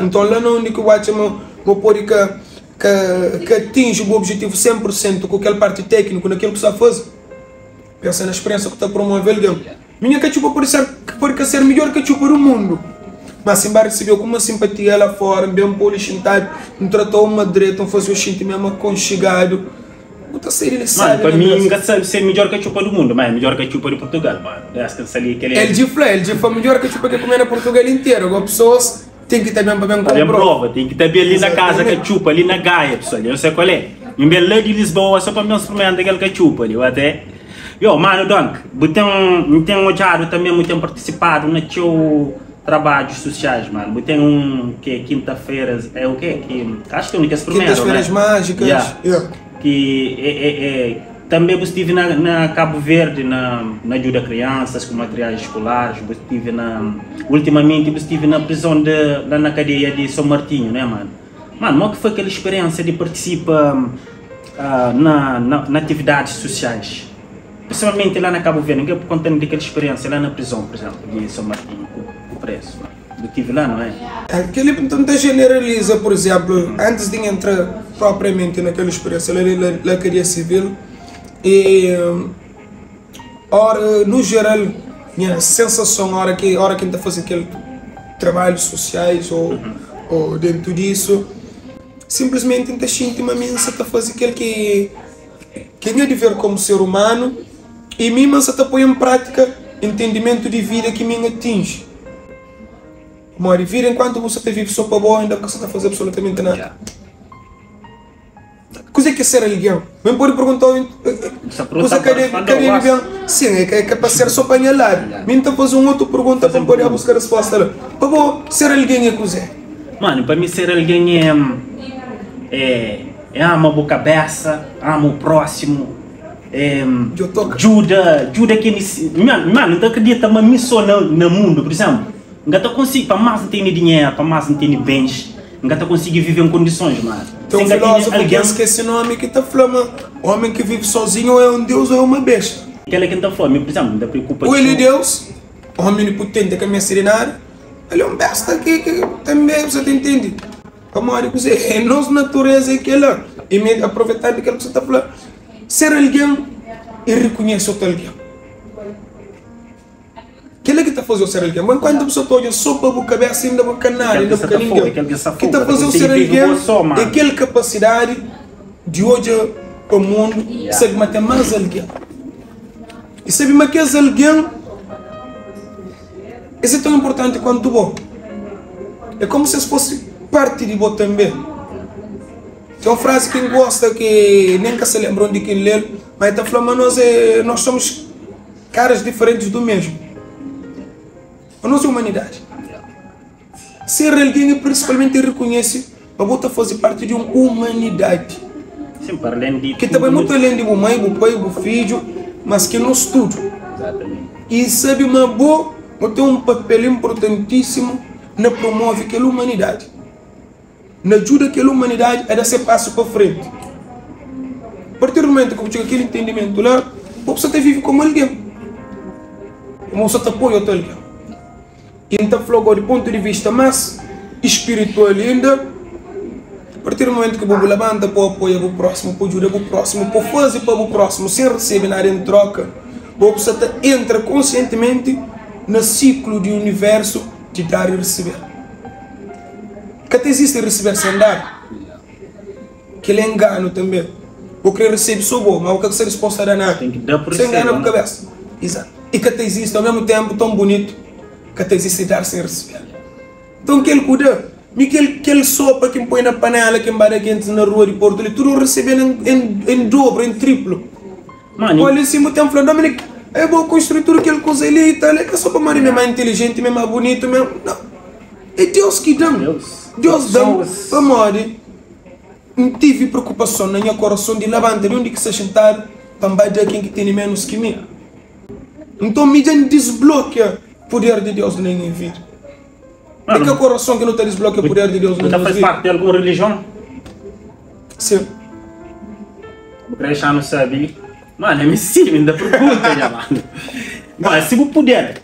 Nton, la na undi ki bu atxa ma bu pode ka ka ka atinji bu objetivu 100 pur sentu ku kel parti tékniku na kel ku sta faze, pensa na spiriénsia ku ta promove algen. Minha katxupa pode ser pode ka ser midjór katxupa du mundu, má si N ba resebe-u ku uma sinpatia la fóra, N ben pô-u li xintadu, N trata-u ma dretu, N faze-u xinti mésmu akonxigadu. Bu ta sai di li Mano, sabi pa na mi Brasil. N ka sabi se é midjor katxupa do mundo, ma é midjor katxupa di Portugal, mano. Des ki N sa li kel El dji fla, el dji fla midjor katxupa ke kume na Portugal interu. Agora pessoas ten ki ta ben pa ben Pa ben konpro. prova, ten ki ta ben li na casa Exatamente. katxupa, li na Gaia, pessoal, eu sei qual é. N ben la di Lisboa só pa N ben sprimenta kel katxupa li, eu até. Yo, mano Donk, bu ten, N ten odjadu tanbe, bu ten partisipadu na txeu trabadjus susiais, mano. Bu ten un ke kinta-feras, é o ke? Ki, acho ki é un di kes primeru, né? Quintas-feiras mágicas, Yeah. yeah. Ki é, é, é, tanbe bu stive na, na Cabo Verde na, na djuda kriansas ku materiais skolares, bu stive na, ultimamenti bu stive na prizon de, la na kadeia di São Martinho, né mano? Mano, mo ki foi kel speriensia di partisipa na, na, na atividadis susiais, principalmenti la na Cabo Verde? N kre bu konta-m di kel speriensia la na prizon, pur izemplu, di São Martinho ku, ku prezu. Bu tive la, não é? Kel-li nton ta jeneraliza, pur izénplu, antis di N entra propriamenti na kel speriénsia la li na kadia sivil, e óra nu jeral nha sensason óra ki óra ki N ta faze kel trabalhus sosiais ô ô dentu disu, sinplismenti N ta xinti ma mi N sa ta faze kel ki ki é nha diver komu ser umanu i mi ma N sa ta poi en prátika entendimentu di vida ki mi N atinji. Pamodi vida enkuantu bu sa ta vive so pa bo inda ka sa ta faze absolutamenti nada. Kuze ki é ser algen? Mi N pode perguntau kuze ka debe ben? Sin, é ka pa ser so pa nha ladu. Mi N ta faze un otu pergunta pa N pode buska resposta la. Pa bo, ser algen é kuze? Mano, pa mi ser algen é é ama bu kabesa, ama u prósimu. Djuda, djuda ken Mano, N ta akredita ma mi so na na mundu, pur izénplu, N ka ta konsigi, pa más N tene dinheru, pa más N tene bens, N ka ta konsigi vive en kondisons, mano. Ten Si un N ka tene filózofu ki algen. N skese nómi ki ta fla ma ómi ki vive sozinhu ô é un deus ô é uma besta. Kel-la ki N ta fla, mi, pur izénplu, N ta preokupa Ô el é txeu. deus, ómi onipotenti ka meste di nada, el é un besta ki ki tanbê bu sa ta intende. Pamodi kuzê? É nos natureza é kel-la. I mi aproveitando kel ki bu sa ta fla. Ser algen i rekonhese otu algen. Kel-la ki ta faze-u ser algen. Má enkuantu bu sta ta odja sô pa bu kabésa, inda bu ka nada, inda bu ka ningen. Ki ta faze-u ser algen é kel kapasidadi di odja pa mundu i sabe ma ten más algen. I sabe ma kes algen es é ton inportanti kuantu bo. É kómu si es fosi párti di bo tanbê. Ten un frazi ki N gosta ki nen N ka sa lenbra undi ki N lel, ma el ta fla ma nos é, nós somos caras diferentes do mesmo. Ma nos é humanidade. Ser algen é principalmente reconhece ma bo ta faze parte di un humanidade. Sim, para além de Ki ta bai tudo. mutu além di bu mãe, bu pai, bu fidju, mas ki nos tudu. Exatamente. I sabe ma bo, bo ten un papel importantíssimo na promove kel humanidade. Na djuda kel umanidadi a da se pasu pa frenti. A partir di mumentu ki bu txiga kel intendimentu la, bo sa ta vive komu algen, bu sa ta apoia otu algen. I N ta fla go di pontu di vista mas spiritual inda, a partir di mumentu ki bu labanta pa apoia bu prósimu, pa djuda bu prósimu, pa faze pa bu prósimu sen resebe nada en troka, bo bu sa ta entra konsientimenti na siklu di universu di dar i resebe. Ka ta izisti receber sen dar. Kel é enganu tanbe. Bo kre resebe so bo, ma bo ka sta dispostu a da nada. Tem ki da por Sa engana resebe, bu kabesa. Exato. E ka ta izisti, ao mesmu tempu tão bunitu, ka ta izisti dar sem receber. Então kel ku da, mi kel kel sopa ki N poi na panela ki N ba da gentis na rua di Portu li, tudu N resebe-l en en en dobro, en triplu. Mani. Olha si bu ten fla, Dominic, é bo construi tudu kel kuza li i tal, é ka so pamodi mi é más inteligenti, mi é más bunitu, mi é. Não. É Deus ki da-m. Deus. Deus da-m Pessoas. pamodi N tive preokupason na nha korason di labanta di undi ki sta xintadu pa N bai da ken ki tene ménus ki mi. Nton mi dja N disblokia puder di Deus na nha vida. É ka korason ki nu ta disblokia puder di Deus Bu na ta nos faz vida. parte di algun relijion? Sim. Bu kre dexa-nu sabe? Mano, é mi sim, mi ta pergunta nha mano. Mas si bu puder,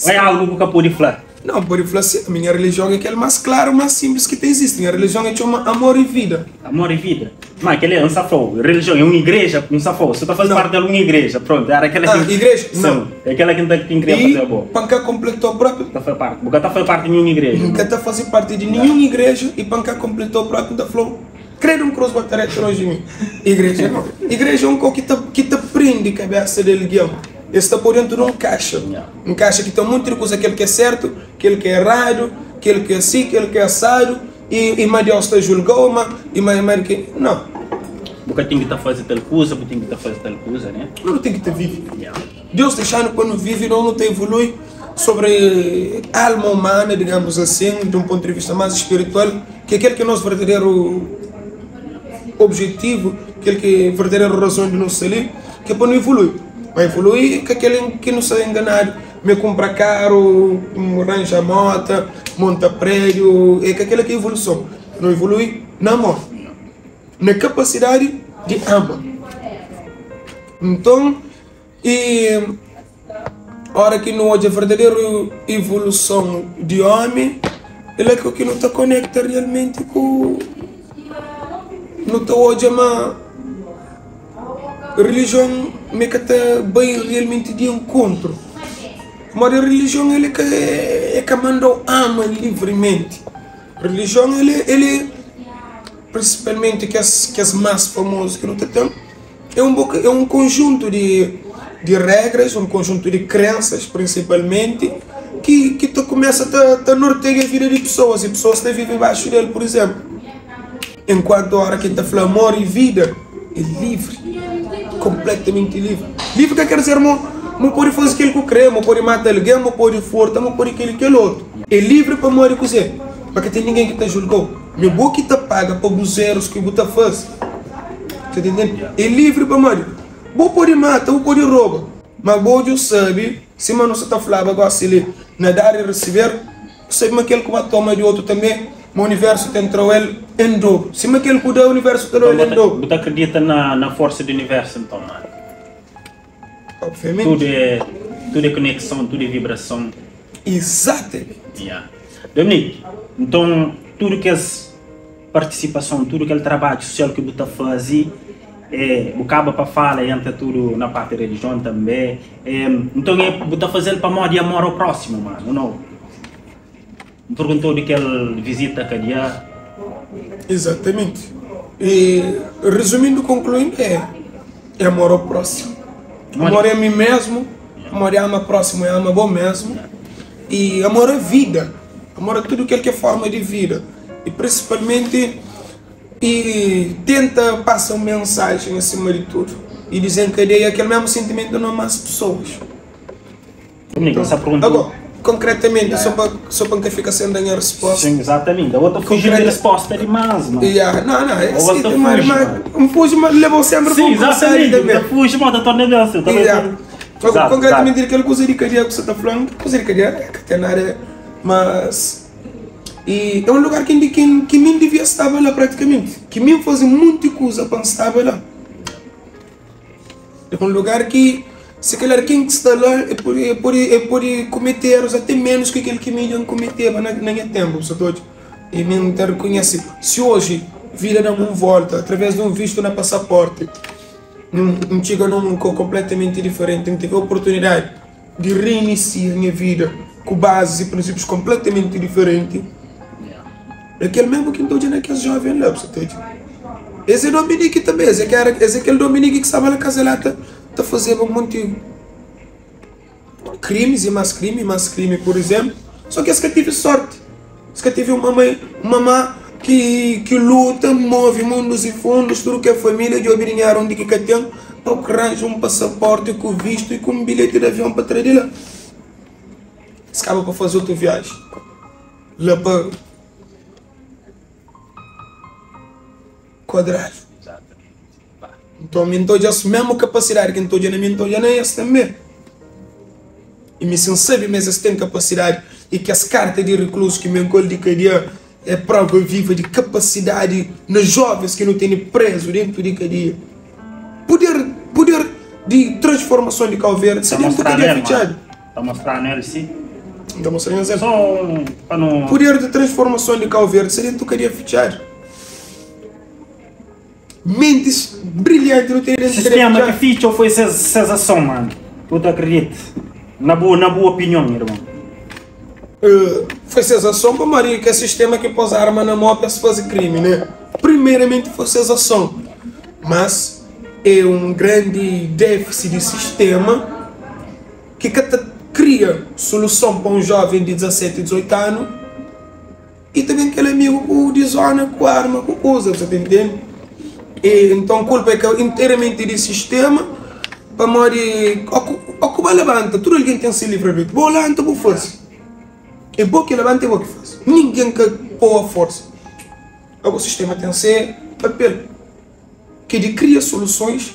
é algu bu ka pode fla. Não, pode fla sim. A minha religião é aquele mais claro, mais simples que tem existe. Minha religião é chama amor e vida. Amor e vida. Mas aquele é um safou. Religião é uma igreja, um safou. Você tá fazendo parte de alguma igreja, pronto. Era aquela Ah, igreja? Sim. Não. É aquela que quem queria fazer E a boa. panca completou próprio. Tá faz parte. Porque tá faz parte de nenhuma igreja. Nunca tá fazendo parte de nenhuma igreja e panca completou próprio da falou. Credo um cruz bater longe de mim. Igreja não. Igreja é um co que te prende a cabeça de alguém. Está por dentro de um caixa. Yeah. Um caixa que tem muita coisa, aquele que é certo, aquele que é errado, aquele que é assim, aquele que é assado, e mas Deus te julgou, mas, e mas, mas que. Não. Porque tem que tá fazendo tal coisa, porque tem que tá fazendo tal coisa, né? Não tem que te vive. Yeah. Deus deixando quando vive, não te evolui sobre a alma humana, digamos assim, de um ponto de vista mais espiritual, que é aquele que é o nosso verdadeiro objetivo, aquele que é a verdadeira razão de nós ali, que é para não evoluir. Mas evoluir que aquele que não está enganado, me compra carro, arranja moto, monta prédio, é que aquele que é evolução. Não evolui na amor, na capacidade de amar. Então, e hora que não hoje a verdadeira evolução de homem, ele é que não está conecta realmente com não está hoje uma religião me que está bem realmente de encontro. Mas a religião ele que é que mandou ama livremente. Religião ele principalmente que as mais famosas que não tem é um conjunto de regras, um conjunto de crenças principalmente que tu começa a nortear a vida de pessoas e pessoas que vivem embaixo dele, por exemplo. Enquanto a hora que está falando amor e vida é livre, completamente livre. Livre que quer dizer, não pode fazer aquilo que crê, não pode matar alguém, não pode furtar, não pode aquilo que é outro. É livre para morrer com você, porque tem ninguém que te julgou. Meu bom que te paga para os erros que você faz. Você tá entendendo? É livre para morrer. Bom pode matar, bom pode roubar. Mas bom Deus sabe, se mano você tá falando agora se ele nadar e receber, sabe aquele que vai tomar de outro também, o universo tem ele em dobro. Se aquele que dá o universo tem ele em dobro. Você acredita na força do universo então, mano? Obviamente. Tudo é conexão, tudo é vibração. Exatamente. Yeah. Dominique, então tudo que as participação, tudo aquele trabalho social que você faz, o cabo para fala entra tudo na parte da religião também. Então você está fazendo para modo de amor ao próximo, mano, não? Me perguntou de que ele visita a cadeia. Exatamente. E resumindo, concluindo, é amor ao próximo. Amor é a mim mesmo, amor é ama próximo, é ama bom mesmo. E amor à vida, amor a tudo aquilo que é forma de vida. E principalmente, e tenta passar uma mensagem acima de tudo. E desencadeia aquele mesmo sentimento não mais pessoas. Dominique, essa pergunta... Agora, concretamente, só para não ficar sem dar a resposta. Sim, exatamente. A outra fugiu de resposta demais, mano. Yeah. Não, não, é assim, outra mas, fuge, mas, mano. um fuge, mas levou sempre Sim, para conversar exatamente. também. Fuge, mano, da tua negócio. Também Yeah. Exato, Concretamente, exato. aquela coisa de cadeia que você está falando, coisa de cadeia, é que tem na área, mas e é um lugar que mim devia estar lá praticamente, que mim fazia muita coisa para estar lá. É um lugar que, se calhar quem está lá pode cometer erros até menos que aquele que me cometeu na minha tempo, só tô e me reconhece. Se hoje vida dá uma volta através de um visto na passaporte, não chega num completamente diferente, não tive a oportunidade de reiniciar minha vida com bases e princípios completamente diferentes. Yeah. Aquele mesmo que estou dizendo que é jovem lá, você tá? Es é Dominique tanbê, es é ki éra, es é kel Dominique ki staba na kaza la ta ta fazeba monti krimis i más krimi, más krimi, pur izénplu. Sô ki es ka tive sórti, es ka tive un mamai, un mamá ki ki luta, move mundus i fundus, tudu ke família, djobe dinheru undi ki ka ten, pa ranja un pasaporti ku vistu i ku un bilheti di avion pa tra di la. Es kaba pa faze otu viaji la pa. Kuadradu. Nton, mi N ta odja-s mésmu kapasidadi ki N ta odja na mi, N ta odja na es tanbê. I mi si N sabe ma es ten kapasidadi i kes karta di rekluzu ki mi N kol di kadia é prova viva di kapasidadi na jovens ki nu tene prezu dentu di kadia. Puder, puder di transformason di Kau Verdi sta dentu kadia fitxadu. Ta mostranu el si. N ta mostra nhos el. Só un pa nu. Puder di transformason di Kau Verdi sta dentu kadia fitxadu. Mentis brilhanti nu tene dentu kadia Sistema fitxadu. ki fitxa ou foi ses ses ason mano? Bu ta akredita? Na bu na bu opinion irmon. Foi ses ason pamodi kes sistema ki pos arma na mo pa es faze krimi ne? Primeramenti foi ses ason, mas é un grandi défisi di sistema. Ki ka ta kria soluson pa un joven di 17, 18 anu i ta ben kel amigu ku di zona ku arma ku kuza, bu sa ta intende? E nton kulpa é ka interamenti di sistema pamodi o ku ba labanta tudu algen ten se livre arbitrio, bo lanta bu fase, é bo ki labanta é bo ki fase, ningen ka po a forsa, ago sistema ten se papel. Ki di kria solusons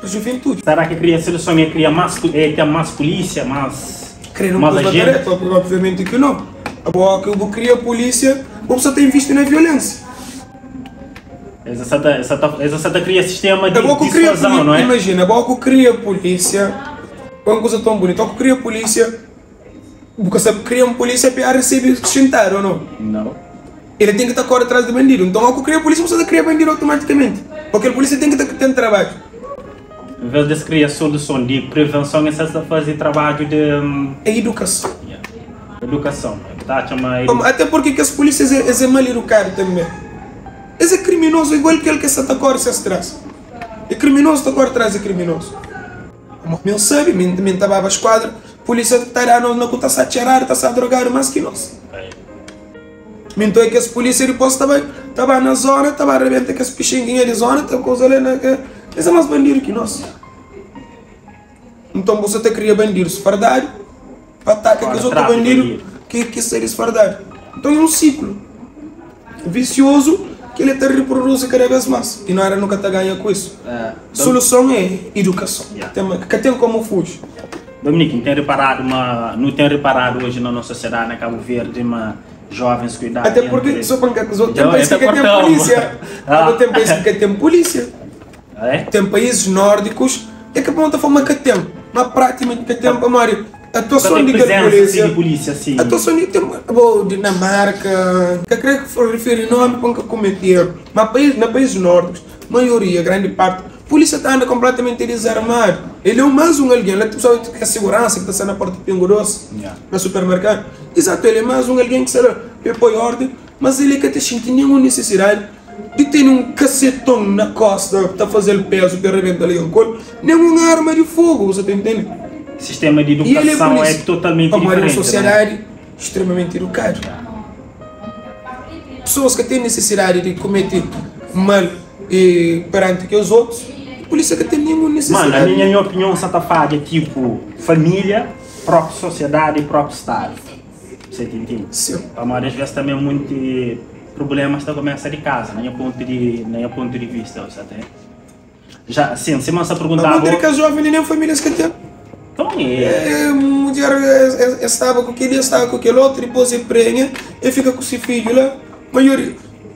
pa juventudi. Será ki kria soluson é kria más é ten más pulísia, más Kre nu más pus na agente? tarefa? Obviamenti ki no. Abo ki bu kria pulísia, bu sa ta invisti na violénsia. Es sa ta es sa ta es sa ta kria sistema di Abo ku kria disuasão, puli não é? imajina, abo ku kria pulísia, é un kuza tão bunitu, abo ku kria pulísia, bu ka sabe kria un pulísia pa resebe xintadu ou no? Não. Ele ten ki ta kore tras di bandidu. Nton, óki ku kria pulísia, bu sta ta kria bandidu automatikamente. Purki el pulísia ten ki ta ten trabadju. En vez di es kria soluson di prevenson, es sta faze trabadju di. É idukason. Yeah. Edukason. Ta atxa ma. Pamodi, ate purki kes pulísia es é mal idukadu tanbe. Es é kriminozu igual kel ki sta ta kore ses tras. É kriminozu ta kore tras di kriminozu. Pamodi mi N sabe, mi N ta baba skuadra, pulísia ta da nos na ku ta sta txeradu, ta sta drogadu más ki nos. Minto é kes polícia dipôs ta bai ta ba na zona ta ba rebenta kes pixinguinha di zona ta koza la na ke es é más bandidu ki nos nton bu sa ta kria bandidus fardadu pa ataka kes otu bandidu ki ki sta disfardadu nton é un siklu visiozu ki el ta riproduzi kada bes más i no era nu ka ta ganha ku isu soluson é idukason ka ten komu fuji. Dominique, N ten riparadu ma nu ten riparadu oji na nos sosiedadi na Kabu Verdi ma jovens ku idadi Até porque, entri só pa N ka akuza-u, ten Dja país el ki ta ka ten korta-u. pulísia. Ah. Abo ten país ki ka ten pulísia. É? Ten países nórdicos, é ka pa N ta fla ma ka ten, ma pratimenti ka ten pamodi Ka atuason ten di kel prizensa si pulísia, di pulísia si. atuason di ten, abo Dinamarka, N ka kre rifiri nomi pa N ka kumete eru, ma país, na países nórdicos, maioria, grandi parti, Pulísia ta anda konpletamenti dizarmadu. El é un más un algen. La ten pessoal ki é seguransa ki ta sta na porta Pingo Doce, na supermerkadu. Izatu, el é más un algen ki sta la pa el poi órdi, mas el ka ta xinti ninhun nisisidadi di tene un kaseton na kosta ta faze-l pezu pa el rebenta algen ku el, nen un arma di fogu, bu sa ta intende? Sistema di I el é edukason é pulísia totalmenti pamodi é un diferenti, né? sosiadadi stremamenti edukadu. Pesoas ka ten nisisidadi di kumete mal. E peranti kes otus, pulisia ka ten ninhun Mano, nisisidadi. ami nha nha opinion sa ta fadja tipo familia, propi sosiedadi e propi stadu. Você ta intende? Sim. Pamodi as ves também munti problemas ta kumesa di kaza, na nha pontu di na nha pontu di vista, você ta Já, sim, sima N sa Mas perguntaba munti di kes joven li nen familias ka ten. Então é. E mudjer e staba ku keli, e staba ku kel otru, dipôs e prenha, e fika ku si fidju la. Maioria.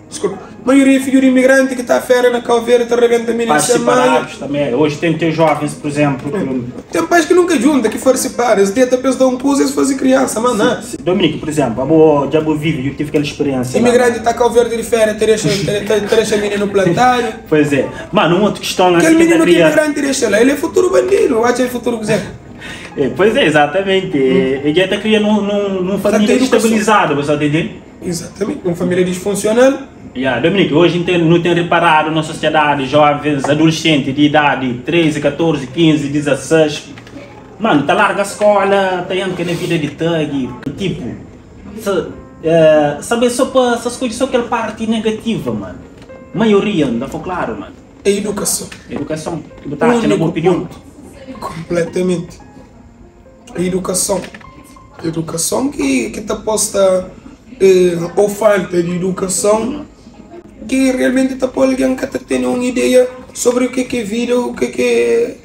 Desculpa. Maioria é fidju di imigranti ki ta fera na Cabo Verde ta rebenta mininu Pais sen manha. separados também. Hoje tem tem jovens, por exemplo, que. Tem pais ki nunka junta, ki fari separa. Es deta pa es da un kuza, es fazi kriansa, mas na. Dominique, por exemplo, abo dja bo vive, dja tive kel experiência lá. Imigrante ta Cabo Verde di fera, ta dexa ta dexa mininu plantadu. Pois é. Mano, un otu kiston Kel antes ki N ta mininu ki kria. imigrante dexa la, el é futuru bandidu, atxa el futuru kuzê? É, pois é, exatamente. E dja ta kria num num num Portanto, família edukason. destabilizadu, bu sa ta entende? Exatamente, un família disfunsional. Ya, Dominique, hoje ten, nu ten reparadu na sosiedadi jovens, adolescenti di idadi 13, 14, 15, 16, mano, ta larga skola, ta entra na vida di thug, tipo, sa, eh, sabe so pa sa skodje so kel parti negativa, mano. Maioria, nta fla klaru, mano. É edukason. Edukason, ki bu ta atxa na bu Úniku opinion? pontu. Kompletamenti. Edukason. Edukason ki ki ta posta ou falta di edukason ki realmenti ta poi algen ka ta tene un ideia sobri u ke ki é vida, u ke ki é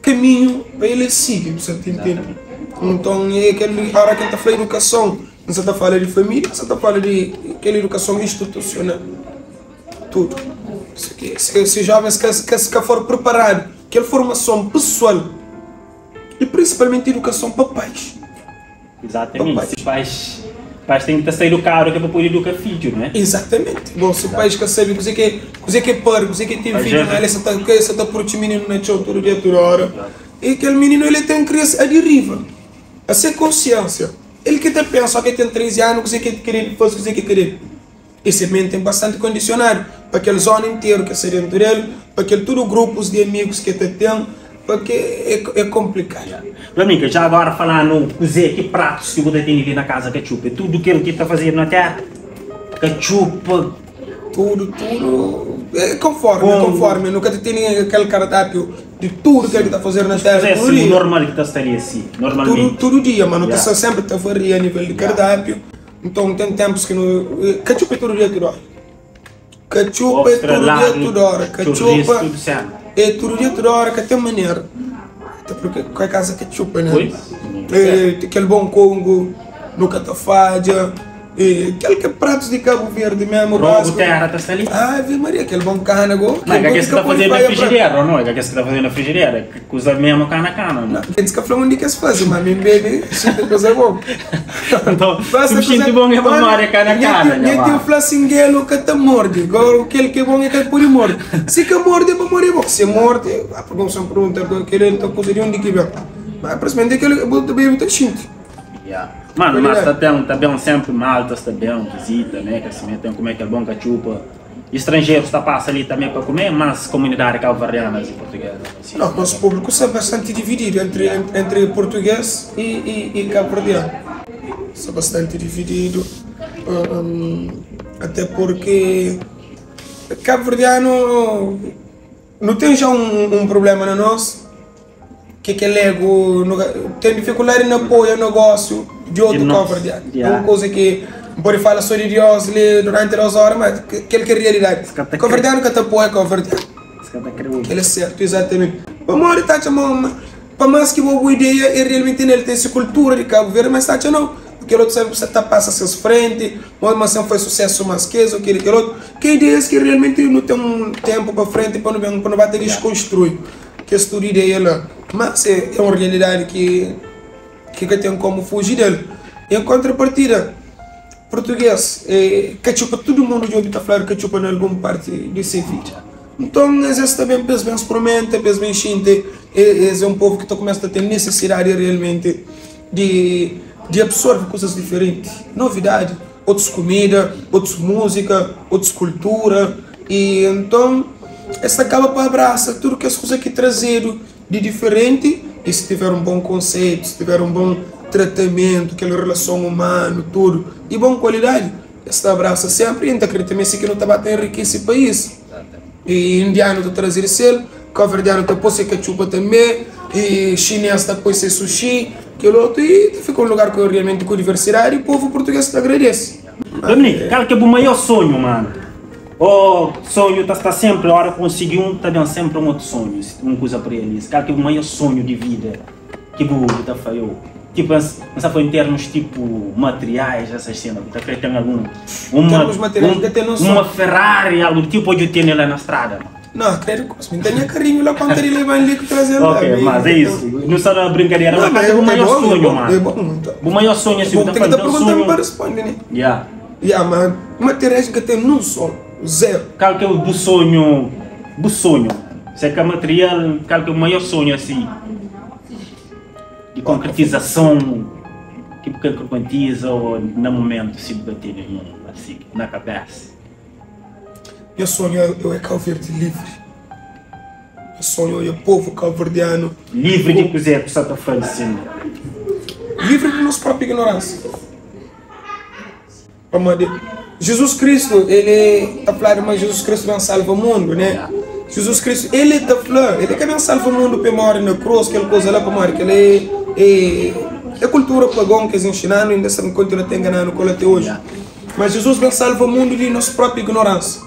kaminhu pa el sigi, bu sa ta intende? Nton é kel ora ki N ta fla edukason, N sa ta fala di familia, N sa ta fala di kel edukason institusional, tudu. Si jovens ka for preparadu, kel formason pesoal. E principalmente educação pa pais. Exatamente. Se pais, pais têm que estar educado que é para poder educar filho, não é? Exatamente. Bom, se pais que sabe coisa que coisa que é par, coisa que tem filho, não é? Ele só tá que só tá por ti menino na chão todo dia toda hora. E aquele menino ele tem criança a deriva. A ser consciência. Ele que tá pensa que tem 13 anos, coisa que querer fazer, coisa que querer. Esse ambiente é bastante condicionado pa kel zona interu ki sta dentu del, pa kel tudu grupus di amigus ki ta ten, pa ke é konplikadu. Dominga, já agora falando kuzê ki pratus ki bu ta tene li na casa katxupa? É tudu kel ki ta fazedu na terra? Katxupa? Tudu, tudu, é konformi, é konformi, nu ka ta tene kel kardápiu di tudu kel ki ta fazedu na terra tudu dia. Normal ki ta sta li asi, normalmenti. Tudu dia, ma nu ta sta sempri ta varia a nivel di kardápiu. Nton ten tempus ki nu Katxupa é tudu dia tudu ora Katxupa é tudu dia tudu ora Katxupa é tudu dia tudu ora ka ten manera Até porque ka kasa katxupa né Kel bom kongu nu ka ta fadja Kel ki pratus di Kabu Verdi mesmu Rogu terra ta sta li Ave Maria kel bom kana go Mas ka kes ki ta faze na frijidera ou não? Ka kes ki ta faze na frijidera Kuza mesmo kana kana não. Eles ka fla undi ki es faze, ma mi bebe xinti kuza bom. Então, si bu xinti bom é pamodi é kana kana. Nha tiu fla singelo ka ta morde, agora kel ki é bom é ka pode morde. Si ka morde é pamodi é bom, si morde, a pergunta pergunta kel el ta kuza di undi ki ben. Ma prasimenti é kel bu ta bebe ta xinti. Yeah. Mano, mas ta ten, ta ben sempre maltas ta ben visita, né, ka si ten kume kel bom katxupa. Estrangeiros ta pasa li tanbe pa kume, mas komunidadi kabuverdianas i portuguesas si. Não, nosso público está bastante dividido entre, entre português e, e, e cabo-verdiano. Está bastante dividido, hum, até porque cabo-verdiano não tem já um, um problema na nós, que kel ego nu ka ten dificuldade na apoia negócio di otu cabo-verdiano é un kuza ki N pode fala so di Dios li durante dos ora ma kel ki é realidade cabo-verdiano ka ta apoia cabo-verdiano kel é certo exatamente pamodi ta atxa ma pa mas ki bo bu ideia é realmente nel ten si cultura di Cabo Verde mas ta atxa nau kel otu sa ta pasa ses frenti ma sen fai sucesso mas kes o kel otu ki ideias ki realmente nu ten un tempo pa frenti pa nu ben pa nu ba ta desconstrui. Kes tudu ideia la. Má se é un rialidadi ki ki ka ten komu fuji del. En kontrapartida, purtuges é katxupa tudu mundu djobe ta fladu katxupa na algun parti di se vida. Nton es es ta ben pa es ben sprumenta, pa es ben xinti es é un povu ki ta kumesa ta ten nesesidadi realmenti di di absorve kuzas diferenti, novidadi, otus kumida, otus múzika, otus kultura. I nton, es ta kaba pa abrasa tudu kes kuza ki trazedu di diferenti i si tiver un bon konseitu, si tiver un bon tratamentu, kel relason umanu, tudu di bon kualidadi, es ta abrasa senpri i N ta kridita ma é si ki nu ta ba ta enrikise país. I indianu ta traze di sel, kabuverdianu ta poi se katxupa tanbe, i xinês ta poi se sushi, kel otu, i ta fika un lugar ku realmenti ku diversidadi i povu purtuges ta agradese. Dominique, kal ki é bu maior sonhu, manu? Ô sonhu ta sta senpri, ora ki konsigi un, ta ben senpri un otu sonhu, un kuza pa realiza. Kal ki é bu maior sonhu di vida ki bu ta fla, eu, tipo, N sta fla en termus tipo materiais, esas sena, bu ta kre ten algun, uma, uma Ferrari, algu di tipo, odja-u tene la na strada? Não, credo que N ten nha karinhu la konta di leba-m li ku traze-m la. Ok, mas é isso. Nu sta na brinkadera, mas kal ki é bu maior sonhu, manu? Bu maior sonhu, si bu ta fla, N ten sonhu. Bo ten ki ta pergunta-m pa responde, ne? Ya. Ya, ma materiais N ka ten nun sonhu, zero. Kal ki é bu sonhu, bu sonhu? Se ka material, kal ki é bu maior sonhu asi di konkretizason? Ki bu ka konkretiza ô na momentu si bu ka tene nenhun asi na kabesa? Nha sonhu é Cabo Verde livri. Nha sonhu é povu cabo-verdianu. Livri di kuzê ku sa ta fla di sin? Livri di nos própi ignoránsia. Pamodi Jizus Kristu, ele ta fladu ma Jizus Kristu ben salva mundu, né? Jizus Kristu, ele ta fla, ele ka ben salva mundu pa el móre na krus, kel kuza la, pamodi kel-la é é kultura pagon ki es inxina-nu, inda es ta kontinua ta ingana-nu ku el até oji. Má Jizus ben salva mundu di nos própi ignoránsia.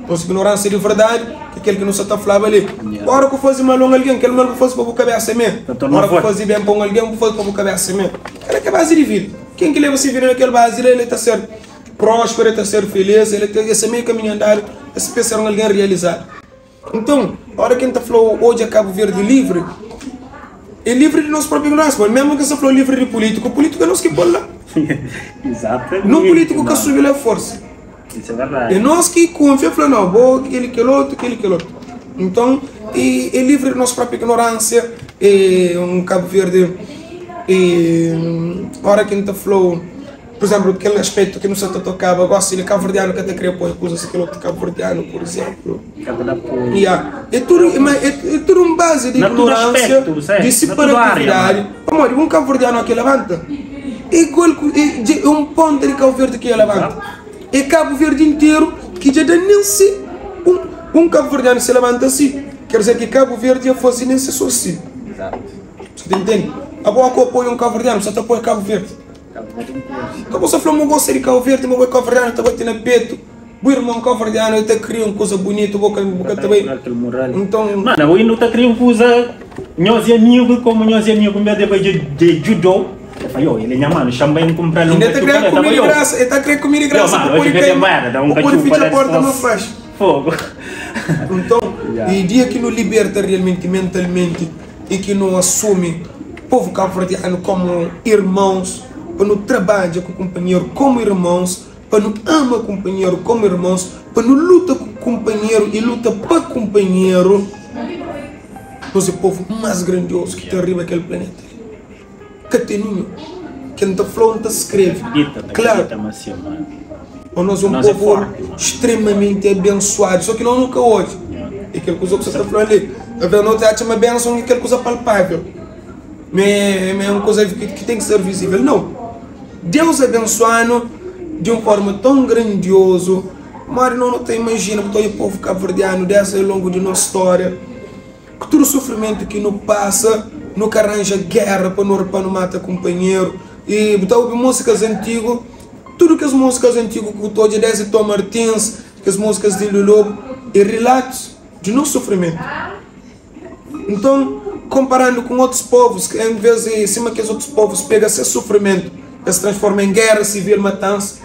Nos ignoránsia di verdadi, ki é kel ki nu sta ta flaba li. Óra ku faze mal un algen, kel mal bu faze pa bu kabésa mê. Óra ku faze ben pa un algen, bu faze pa bu kabésa mê. Kel-la ki é bazi di vida. Ken ki leba se vida na kel bazi la, el ta ser prósperu, el ta ser filís, el ta ser meiu kaminhu andadu, el ta ser un algen realizadu. Nton, óra ki N ta fla-u odja Kabu Verdi livri, é livri di nos própi ignoránsia. Pamodi mésmu ki N sta fla-u livri di pulítiku, pulítiku é nos ki pô-l la. Nun pulítiku ka subi la forsa. É nos ki kunfia, fla, no, bo, kel, kel otu, kel, kel otu. Nton, é livri di nos própi ignoránsia, é un Kabu Verdi, é óra ki N ta fla-u. Pur izénplu, kel aspétu ki nu sta ta tokaba gósi li, kabuverdianu ka ta krê poi kuzas di kel otu kabuverdianu, pur izénplu. Ya, é tudu, ma é tudu un bazi di ignoránsia, di siparatividadi. Pamodi un kabuverdianu ki labanta é igual ku, é un ponta di Kabu Verdi ki el labanta. É Kabu Verdi interu ki dja da nen si un kabuverdianu si labanta si, ker dizer ki Kabu Verdi dja fase nen si so si. Bu ta intende? Abo ku apoia un kabuverdianu, bu sta ta apoia Kabu Verdi. Ka bu sa fla ma bu gosta di Cabo Verde, ma bo é cabo-verdiano ta bate na petu. Bu irmon cabo-verdiano el ta kria un kuza bunitu, bo ka bu ka ta bai. Nton. Mano, abo inda bu ta kria un kuza, nhos é amigu, komu nhos é amigu, nbes de bai dje djudou, el fla, yo, el é nha mano, xa-m bai N kunpra-l un Inda ta katxupa kria la, ta kumida bai, di yo. grasa, el ta kria kumida di Yo, grasa mano, pa oji pode ka kai, ten moeda, da un pa pode katxupa fitxa la porta ma dispos, faxi. fogo. Nton, e dia ki nu liberta realmenti mentalmenti i ki nu asumi povu kabuverdianu komu irmons, pa nu trabadja ku kunpanheru komu irmons, pa nu ama kunpanheru komu irmons, pa nu luta ku kunpanheru i luta pa kunpanheru, nos é povu más grandiozu ki ten riba kel planeta li. Ka ten ninhun. Kel N ta fla-u N ta skrebe. Klaru, nos é un povu stremamenti abensuadu, sô ki nos nu ka odja. É kel kuza ki bu sta ta fla li. Talvês nos ta atxa ma benson é kel kuza palpável, ma é un kuza ki ten ki ser vizível. Nau! Deus abensua-nu di un forma tão grandiozu, modi nos nu ta imajina. Bu ta odja povu kabuverdianu désdi longu di nos stória. Ku tudu sufrimentu ki nu pasa, nu ka ranja géra pa nu pa nu mata kunpanheru. I bu ta obi múzikas antigu, tudu kes múzikas antigu ki bu ta odja désdi Tom Martins, kes múzikas di Lu Lobu, é rilatus di nos sufrimentu. Nton, konparandu ku otus povus, en vês di sima kes otus povus pega ses sufrimentu, es transforma en géra sivil, matansa,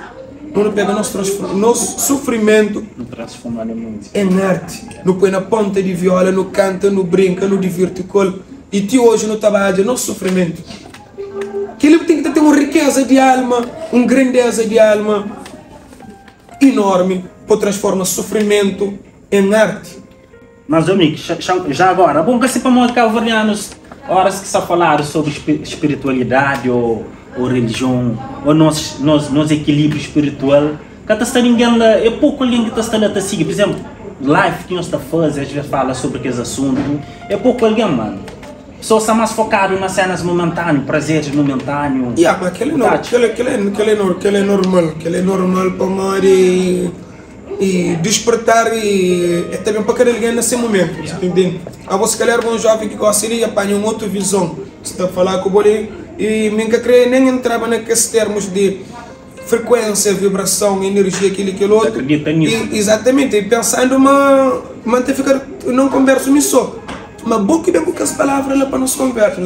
nu nu pega nos nos sufrimentu en arti. Nu poi na ponta di viola, nu kanta, nu brinka, nu divirti ku el i ti oji nu ta badja nos sufrimentu. Kel-li ten ki ta ten un rikeza di alma, un grandeza di alma inormi pa transforma sufrimentu en arti. Mas amigu, já agora, bon ka si pamodi kabuverdianus oras ki sta faladu sobri spiritualidadi o relijion o nos nos ekilibriu spiritual ka ta sta ningen la, é poku algen ki ta sta la ta sigi, pur izemplu live ki nhos ta faze as ves fala sobri kes asuntu é poku algen mano, pesoas sta mas fokadu na senas momentaniu, prazeris momentaniu. Ya, ma kel kel é normal, kel é normal pamodi. E dispertar e é ta ben pa kada algen na se momentu, bu ta intende? Abo si kalhar bo un joven ki gosta di apanha un otu vizon, sta fala ku bo li i mi nka kre nen entraba na kes termus di frekuensia, vibrason, enerjia, kili kel otu, i izatamenti, i pensandu ma ma nta fika na un konversu mi so, ma bo ki ben ku kes palavra la pa nos konversa,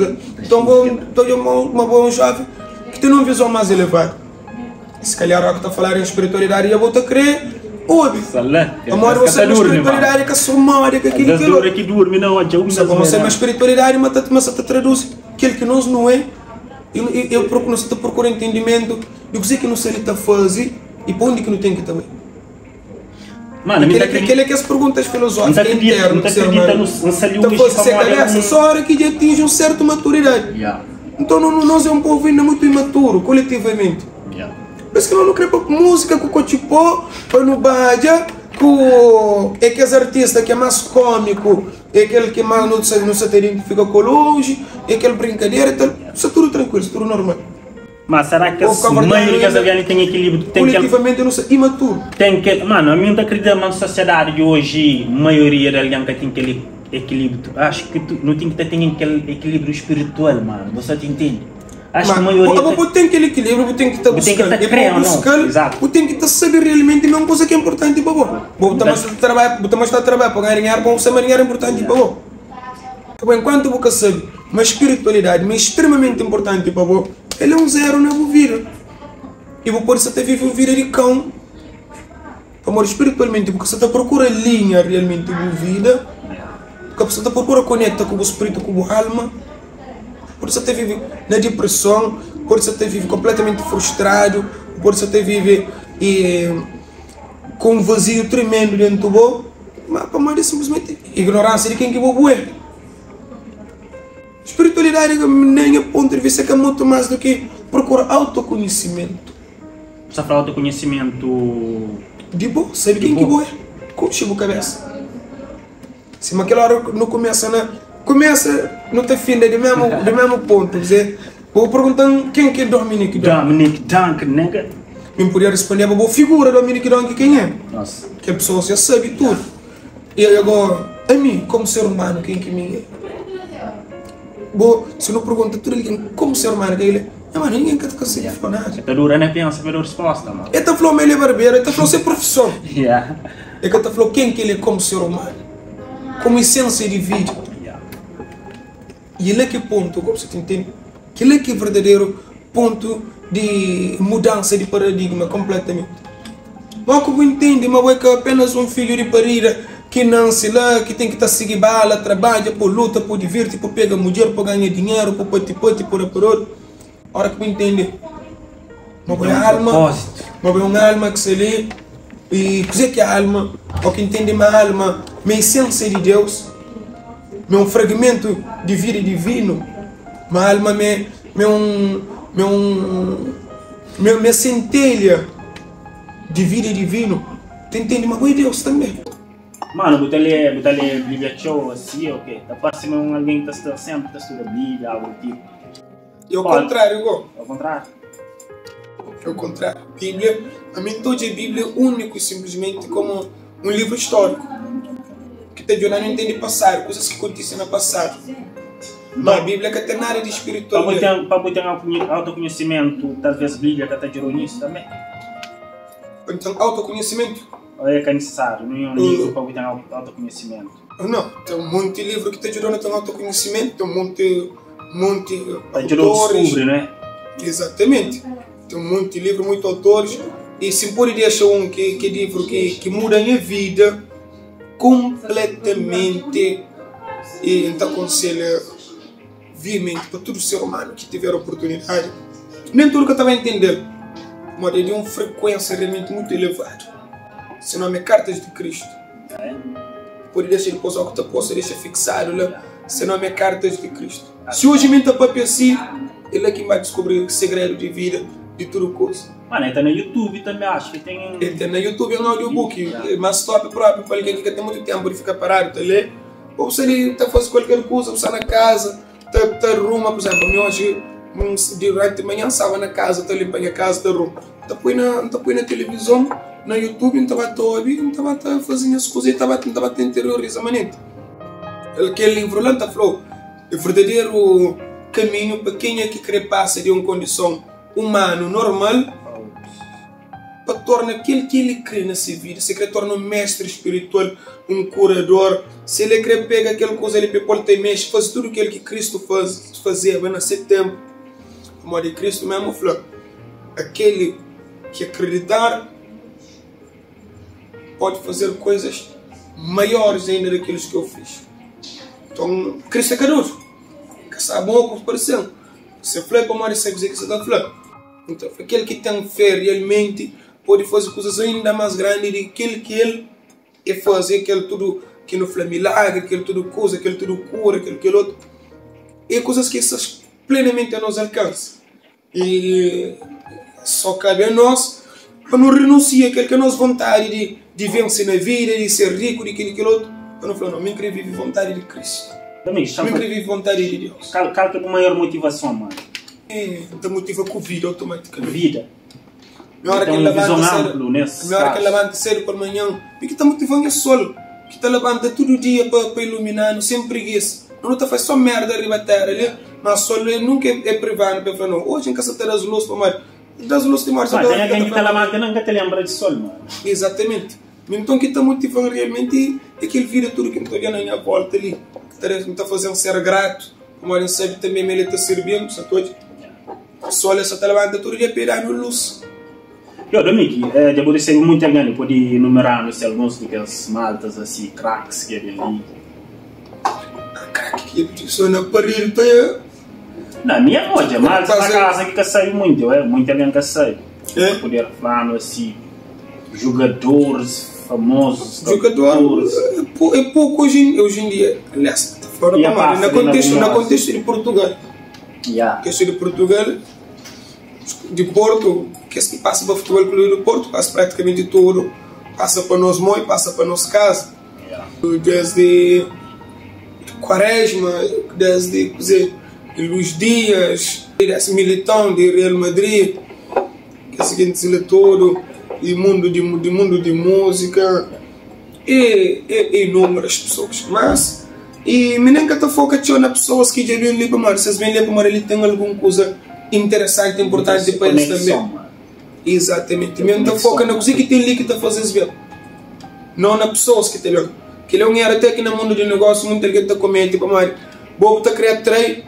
nton bo ta odja ma bo é un joven ki ten un vizon mas elevadu. Si kalhar óki ta faladu en spiritualidadi dja bo ta kre obi. Pamodi bo sabe ma spiritualidadi ka so moda ka kel kel otu. Sa pa sabe ma spiritualidadi ma ta ma sa ta traduzi kel ki nos nu é i eu proku nu sa ta prokura entendimentu di kuzê ki nu sta li ta faze i pa undi ki nu ten ki ta bai. Kel é kes perguntas filozófiku internu ki ser humanu ta faze se kabesa só ora ki dja atinji un sertu maturidadi. Nton nos é un povu inda mutu imaturu koletivamenti. Por isso ki nos nu kre pa múzika ku kotxipó pa nu badja ku é kes artista ki é más kómiku, é kel ki más nu sa nu sa ta identifika ku el oji, é kel brinkadera i tal. Sta tudu trankuilu, sta tudu normal. Ma será ki kes maioria di kes algen li ten ekilíbriu? Ten kel. Koletivamenti nu sta imaturu. Ten kel. Mano, ami N ta kridita ma sosiedadi di oji maioria di algen ka ten kel ekilíbriu. Acho ki tu, nu ten ki ta ten kel ekilíbriu spiritual, mano. Bu sa ta intende? Acho ki maioria ta. Bu ten kel ekilíbriu, bu ten ki ta buskal. E pa bu buskal, bu ten ki ta sabe realmenti ma un kuza ki é inportanti pa bo. Bu ta mostra ta trabadja, bu ta mostra ta trabadja pa ganha dinheru, pa bu sabe ma dinheru é inportanti pa bo. Enkuantu bu ka sabe ma spiritualidadi ma é stremamenti inportanti pa bo, el é un zeru na bu vida. I bu pode sta ta vive un vida di kau, pamodi spiritualmenti bu ka sta ta prokura alinha realmenti bu vida, bu ka sta ta prokura konekta ku bu spritu, ku bu alma. Pode sta ta vive na depreson, pode sta ta vive konpletamenti frustradu, pode sta ta vive ku un vaziu tremendu dentu bo, ma pamodi sinplismenti ignoransia di ken ki bo bu é. Spiritualidadi na nha pontu di vista ka mutu más du ki prokura autokonhisimentu. Bu sta fla autokonhisimentu. Di bo, sabe ken ki bo é, konxe bu kabesa. Sima kel óra nu kumesa na kumesa nu ta finda di mésmu di mésmu pontu, kuzê, bo pergunta-m ken ki é Dominique Donk. Dominique Donk, nigga. Mi N podia respondeba bo figura Dominique Donk ken é. Nossa. Kel pesoa dja sabe tudu. E agora, ami komu ser umanu ken ki mi é? Bo, si nu pergunta tudu algen komu ser umanu ken ki el é, nha manu ningen ka ta konsigi fla nada. E ta dura na pensa pa da resposta, mano. E ta fla-u ma el é barberu, e ta fla-u se profison. Yeah. E ka ta fla-u ken ki el é komu ser umanu, komu esensia di vida. Yeah. I é la ki pontu, gosi bu ta intende, kel-la ki é verdaderu pontu di mudansa di paradigma konpletamenti. Má ku bu intende ma bo é ka apenas un fidju di parida ki nanse la, ki ten ki ta sigi bala, trabadja, po luta, po divirti, po pega mudjer, po ganha dinheru, po pati-pati, po da pa otu. Ora ki bu intende ma bo é alma, ma bo é un alma ki sta li, i kuzê ki é alma? Ô ki intende ma alma ma é esensia di Deus, ma é un fragmentu di vida divinu, ma alma ma é ma é un ma é un ma é sentelha di vida divinu, ta intende ma bo é Deus tanbê. Mano, bu ta lê, bu ta lê Bíblia txeu asi ô ke? Ta parse ma é un algen ki ta sta sénpri ta studa Bíblia, algu di tipu. É o kontráriu go. É o kontráriu. É o kontráriu. Bíblia, ami N ta odja Bíblia úniku i sinplismenti komu un livru stóriku ki ta djuda-nu intende pasadu, kuzas ki kontise na pasadu. Má Bíblia ka ten nada di spiritual Pa bu ten, pa bu ten autokonhisimentu, talvês Bíblia ka ta djuda-u nisu tanbê. Pa N ten autokonhisimentu? Ô é ka nisisáriu ninhun livru pa bu ten autokonhisimentu? Nau, ten un monti livru ki ta djuda-nu ten autokonhisimentu, ten un monti. Monti Ta djuda-u autores. diskubri, não é? Exatamente. Ten un monti livru, muitu autores. I si N pode dexa un ki ki livru ki ki muda nha vida konpletamenti i N ta konselha viamenti pa tudu ser umanu ki tiver oportunidadi. Nen tudu ka ta bai ntende-l, pamodi é di un frekuénsia realmenti mutu elevadu. Se nomi é Cartas de Cristo. Pode dexa dipôs óki ta posta dexa fiksadu la. Se nomi é Cartas de Cristo. Si oji mi N ta papia si, é la ki N ba diskubri segredu di vida, di tudu kuza. Mano, el ta na YouTube tanbe, acho ki ten. El ten na YouTube, é un audiobook, mas top propi pa algen ki ka ten mutu tenpu di fika paradu ta lé. Ô bu sta li ta faze kualker kuza, bu sta na kaza ta ta ruma, pur izénplu, mi oji duranti manhan N staba na kaza ta linpa nha kaza ta ruma. N ta poi na N ta poi na tilivizon, na YouTube, N ta ba ta obi, N ta ba ta faze nhas kuza i ta ba N ta ba ta interioriza manenti. Kel livru la ta fla-u verdaderu kaminhu pa kenha ki krê pasa di un kondison umanu normal pa torna kel ki el krê na se vida. Si el krê torna un méstri spiritual, un kurador, si el krê pega kel kuza li pa el pô-l ta mexe, faze tudu kel ki Kristu fazeba na se ténpu. Pamodi Kristu mésmu fla, Aquele que acreditar. Pode fazer coisas maiores ainda daqueles que eu fiz. Então, Cristo é cadoso. Ka sabe mo ku parecen. Se fla é pamodi sabe kuzê ki se ta fla. Então, aquele ki ten fé realmente pode faze kuzas ainda más grandi di kel ki el e faze, kel tudu ki nu fla milagri, kel tudu kuza, kel tudu kura, kel kel otu. É kuzas ki plenamenti a nos alkansi. I só kabe a nos pa nu rinunsia kel ki é nos vontadi di di vense na vida, di ser riku, di kel i kel otu, pa nu fla, No, mi N krê vive vontadi di Kristu. Mi N krê vive vontadi di Deus. Kal kal ki é bu maior motivason, mano? N ta motiva ku vida automaticamente. Vida. Mi ora ki N labanta sedu, mi ora ki N labanta sedu pa manhan, mi ki ta motivan é sol ki ta labanta tudu dia pa pa ilumina-nu sen prigisa. Nu nu ta faz só merda riba tera li, ma sol el nunka é privanu pa el fla no, oji N ka sa ta das lus pamodi das lus ti modi sa ta Ten algen ki ta labanta nunka ta lenbra di sol mano. Exatamente. Mi nton ki ta motivan realmenti é kel vida tudu ki N ta odja na nha volta li, ki ta ta fazen ser gratu pamodi N sabi tanbe ma el ta sirbi-m, sa ta odja. Sol el sa ta labanta tudu dia pa el da-nu lus. Yo, Domiki, dja bu resebe munti algen li, pode numera-nu si alguns di kes maltas asi, kraks ki é ben li? Kraki ki dja bu sona paril pa. Na, mi N odja maltas na kaza ki ka sabe munti, ué, munti algen ka sabe. É? Poder fla-nu asi, jugadoris famozus, Jugador é poku oji em dia, aliás, ta fora pamodi na kontestu, na kontestu di Purtugal. Yeah. Kontestu di Purtugal. Di Porto, kes ki pasa pa Futebol Clube do Porto, quase praticamente tudo pasa pa nos mô e pasa pa nos casa. Desde Quaresma, desde kuze, Luís Dias, desde Militão di Real Madrid, kes gentis la tudo, di mundo di mundo di música e e inúmeras pessoas. Mas E mi nen ka ta foka txeu na pesoas ki dja ben li pamodi si es ben li é pamodi li ten algun kuza interesanti, inportanti pa es tanbe. Izatamenti. Mi N ta foka na kuze ki ten li ki ta faze-s ben, no na pesoas ki ta ben. Kel-li é un éru até ki na mundu di negósiu munti algen ta komete pamodi bo bu ta kre atrai,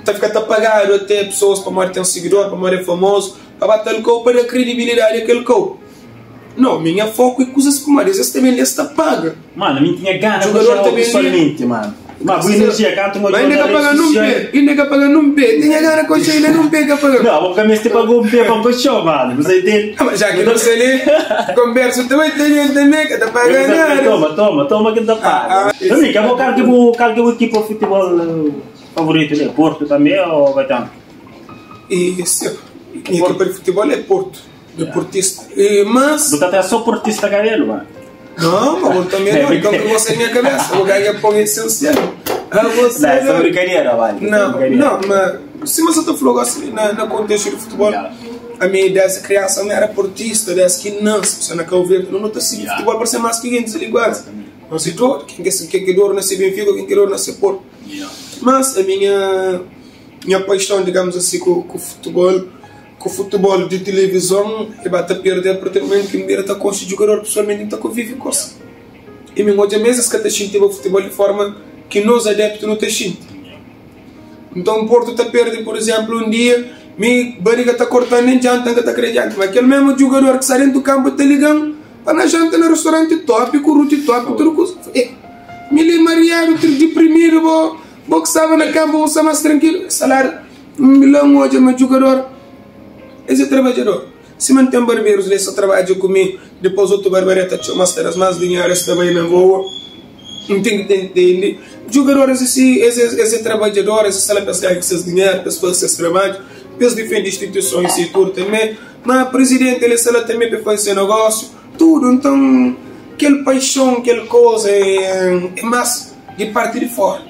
ta fika ta pagadu até pesoas pamodi ten sigidor, pamodi é famozu, pa ba tal kau pa da kredibilidadi a kel kau. No, mi nha foku é kuzas pamodi es ta ben li es ta paga. Mano, mi tinha gana ku txeu pessoalmente, mano. Ma bu energia kantu n odjau na rede sosial. Inda ka paga num pé, tinha gana ku txeu inda num pé ka paga. Não, bo ka meste paga um pé pa n txeu, mano. Bu sa entende? Ma já ki no sta li, konbersu ta bai ta ben tanbe, ka ta paga nada. Toma, toma, toma ki n ta paga. Ami, ka bo kal ki bu kal ki bu ekipa futebol favorito li? Porto tanbe o ka ten? E, sim, nha ekipa di futebol é Porto. De portista. E, mas. Bu ta tra só portista cabelo, mano. Não, mas eu também não. Então que você é minha cabeça. O gajo é pão essencial. Ah, você não, essa brincadeira, vale. Não, não, mas se você tá falando assim na, na contexto de futebol, yeah. a minha ideia de criança não era portista, dessa que não, se você na Cabo Verde, não tá seguindo yeah. futebol para ser mais que gente igual. Não se todo, quem quer quem quer nascer Benfica, quem quer nascer Porto. Yeah. Mas a minha minha paixão, digamos assim, com, com o futebol Ku futebol di tilivizon e ba ta perde a partir mumentu ki N bira ta konxe jugador pesoalmenti N ta konvivi ku es. I mi N odja ma es ka ta xintiba futebol di forma ki nos adeptu nu ta xinti. Nton Portu ta perde pur izemplu un dia mi bariga ta kortan nen djanta N ka ta kre djanta ma kel mesmu jugador ki sta dentu kampu ta ligan pa na janta na restauranti top ku ruti top tudu kuza. E mi li mariadu diprimidu bo bo ki staba na kampu bo sta mas trankilu salariu Un la N odja ma jugador es é trabadjador. Sima N ten barberus li es ta trabadja ku mi, dipôs otu barberia ta txoma-s ta da-s más dinheru es ta bai na rua. N ten ki ta intende. Jugadoris é si, es es é trabadjador, es sta la pa es ganha ses dinheru, pa es faze ses trabadju, pa es difende instituisons i tudu tanbê. Má prizidenti el sta la tanbê pa el faze se nogósiu, tudu. Nton kel paixon, kel koza é más di parti di fóra.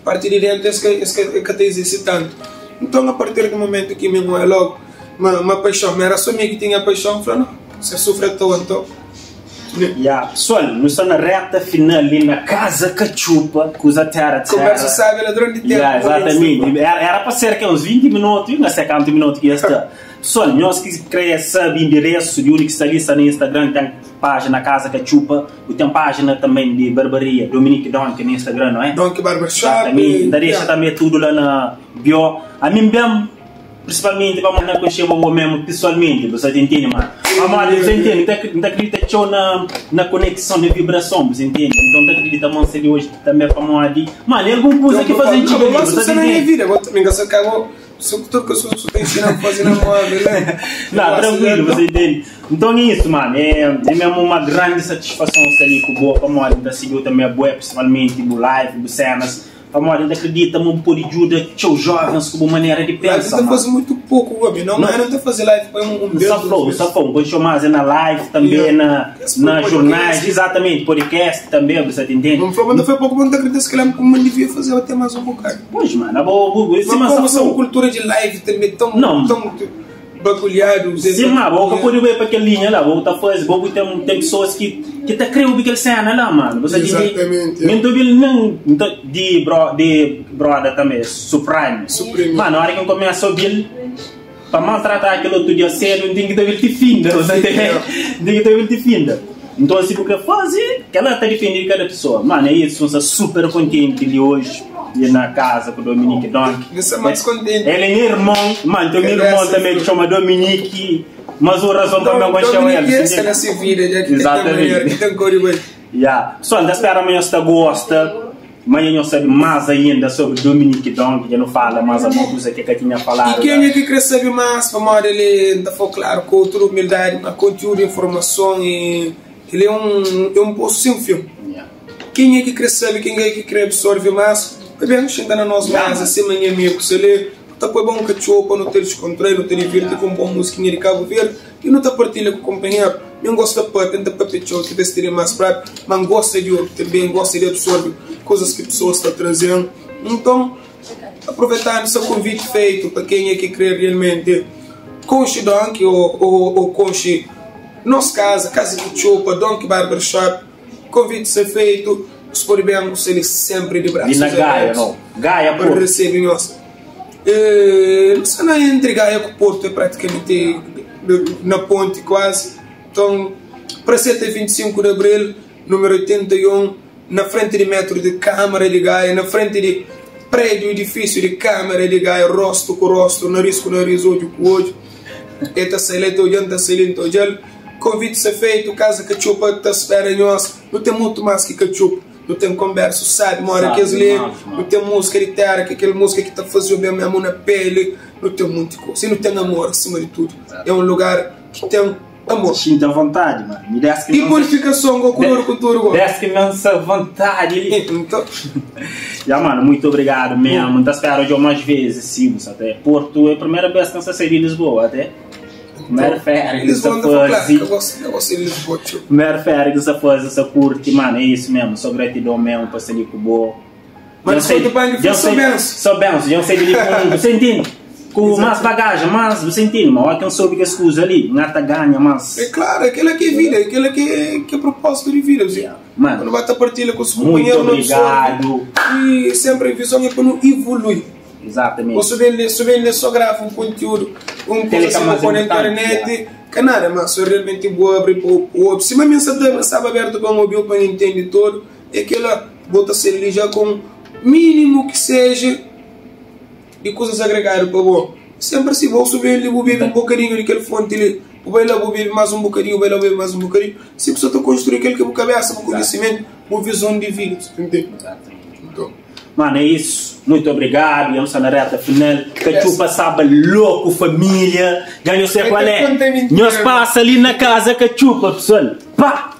Parti di dentu es ka es ka ka ta izisti tantu. Nton a partir di mumentu ki mi N oia logu ma ma paixon ma era so mi ki tinha paixon, N fla no, se sufri atoa nton. Ya, pessoal, nu sta na reta final li na Casa Katxupa, kuza tera tera. Konversa sabi ladron di tempu. Ya, exatamente. Era era pa ser ke uns 20 minutu, na se kantu minutu ki ya sta. Pessoal, nhos ki kre sabi enderesu di undi ki sta li, sta na Instagram, ten página Casa Katxupa. Bu ten página também di barbaria Dominique Donk na Instagram, não é? Donk Barbershop. Exatamente. N ta dexa também tudo lá na bio. Ami N ben principalmente pamodi N konxeba bo mesmo pessoalmente, bu sa ta intende ma pamodi bu sa intende, N ta akredita txeu na na conexão, na vibração, bu sa intende? Então N ta akredita ma N sta li hoje também pamodi, mano, é algun kuza ki faze-m txiga li, bu sa ta intende? Não, tranquilo, você entende? Então é isso, mano. É, é mesmo uma grande satisfação estar ali com boa pamodi N ta seguiu também a bué, principalmente bu live, bu cenas. Pamodi N ta kridita ma bu pode djuda txeu jovens ku bu manera di Live pensa, ta mano. faze mutu poku gomi. Não, Não. mas não ta faze live pa um N bês, sa duas fla-u, N vezes. sa fla-u, N konxe-u más é na live tanbê, Yeah. na Esse foi na jornais, podcast. exatamente, podcast tanbê, bu sa ta intende? Não falou, mas foi pouco, mas não acredito se calhar como devia fazer até mais um bocado. Pois, mano, abo, bu, Mas sima N sa como são fla-u. cultura de live também tão, Não. tão bagulhado. Sima, bo ka pode bai pa kel linha la, bo ta faze, bo bu ten, ten pessoas ki, ki ta kre obi kel sena la, mano. Bo sa di, Exatamente. mi n ta obi-l nen, n ta, di bro, di broda tanbe, Supreme. Supreme. Mano, ora ki N kumesa obi-l, pa maltrata kel otu dia sedu, N ten ki ta obi-l ti finda, bo sa ntende? N ten ki ta obi-l ti finda. Nton, si bu kre faze, kel-la ta dipende di kada pesoa. Mano, é isu, N sta super kontenti li oji, li na kaza ku Dominique Donk. N sta más kontenti. El é nha irmon, mano, ten un irmon tanbe ki txoma Dominique, mas un razon pa mi konxe-u el. Dominique sta na se vida dja ki ten manera, ki ten kori bai. Ya. Pesoal, N ta spera ma nhos ta gosta, ma dja nhos sabe más ainda sobri Dominique Donk, dja nu fala más algun kuza ki el ka tinha I faladu kenha la. ki kre sabe más, pamodi el é, N ta fla-u klaru, ku tudu umildadi, ma kontiúdu, informason, e el é un, é un posu sen fin. Ya. Kenha ki kre sabe, kenha ki kre absorve más, pa ben xinta na nos mesa, sima nha amigu Salé, nu ta poi bon katxopu pa nu ta diskontrai, nu ta divirti ku un bon musikinha di Kabu Verdi i nu ta partilha ku kunpanheru. Mi N gosta papia, N ta papia txeu, ti bes tene más prapi, ma N gosta di obi tanbe, N gosta di absorve kuzas ki pesoas ta traze-m. Nton, aprovetandu sta konviti feitu pa kenha ki kre realmenti konxe Donkey ô konxe nos kaza, Kaza di Txopa, Donkey Barbershop, Konviti sta feitu, nhos pode ben, nu sta li senpri di Li na brasus Gaia, abertus no. Gaia, pa Portu. resebe nhos. Nu sta na entri Gaia ku Portu, é pratikamenti na ponti kuazi. Nton, praseta 25 di Abril, numeru 81, na frenti di metru di Kamara di Gaia, na frenti di prédiu, idifísiu di Kamara di Gaia, rostu ku rostu, naris ku naris, odju ku odju. El ta sai la, el ta odja-m, N ta sai li, N ta odja-l. Konviti sta feitu, kaza katxupa ta spera nhos. Nu ten mutu más ki katxupa. Nu ten konbersu sábi mora kes li. Nu ten múzika di téra, ki é kel múzika ki ta faze-u ben mésmu na péli. Nu ten monti kuza. I nu ten amor asima di tudu. É un lugar ki ten amor. Xinti avontadi, mano. Mi des ki I purifikason go ku dor ku tudu go. Des ki men sa vontadi li. Nton. Ya mano, muito obrigado mesmo. N ta spera odja-u más vezes, si bu sa ta. Portu é primera bes ki N sa sai di Lisboa, até. Primeru féria ki sa faze. Primeru féria ki sa faze, sa kurti, mano, é isso mesmo. Só gratidão mesmo pa sta li ku bo. Mas Dja N desconto banho dja N foi só sai, bensu. só bensu. Dja N sai di li ku un, bu sa intende? Ku más bagajen, más, bu sa intende? Ma ora ki N sobe kes kuza li, N ata ganha más. É klaru, aquela ki é vida, aquela ki é, ki é propósito di vida, bu Mano, Quando ba ta partilha ku se muito kunpanheru, nu absorve. obrigado. I senpri vizon é pa nu evolui. Exatamente. Ou se ben se ben só grava um conteúdo, um Kel coisa é ka assim más pa pôr na importante, internet, ka nada, mas só realmente bo abri pa obi. Sima mi nsa ta staba aberto pa N obi-u pa N intende todo, é kela bo ta ser li já com mínimo que seja di kuzas agregado pa bo. Sempre si bo subi li bu bebe um bocadinho di kel fonte li, bu bai la bu bebe mais um bocadinho, bu bai la bu bebe mais um bocadinho, si bu sa ta construi kel ki bu cabeça, bu conhecimento, bu visão di vida, bu ta intende? Então. Mano é isso, muito obrigado, dja nu sta na reta final, Katxupa staba louco família, dja nhos sei qual é, nhos passa ali na casa Katxupa pessoal, pá!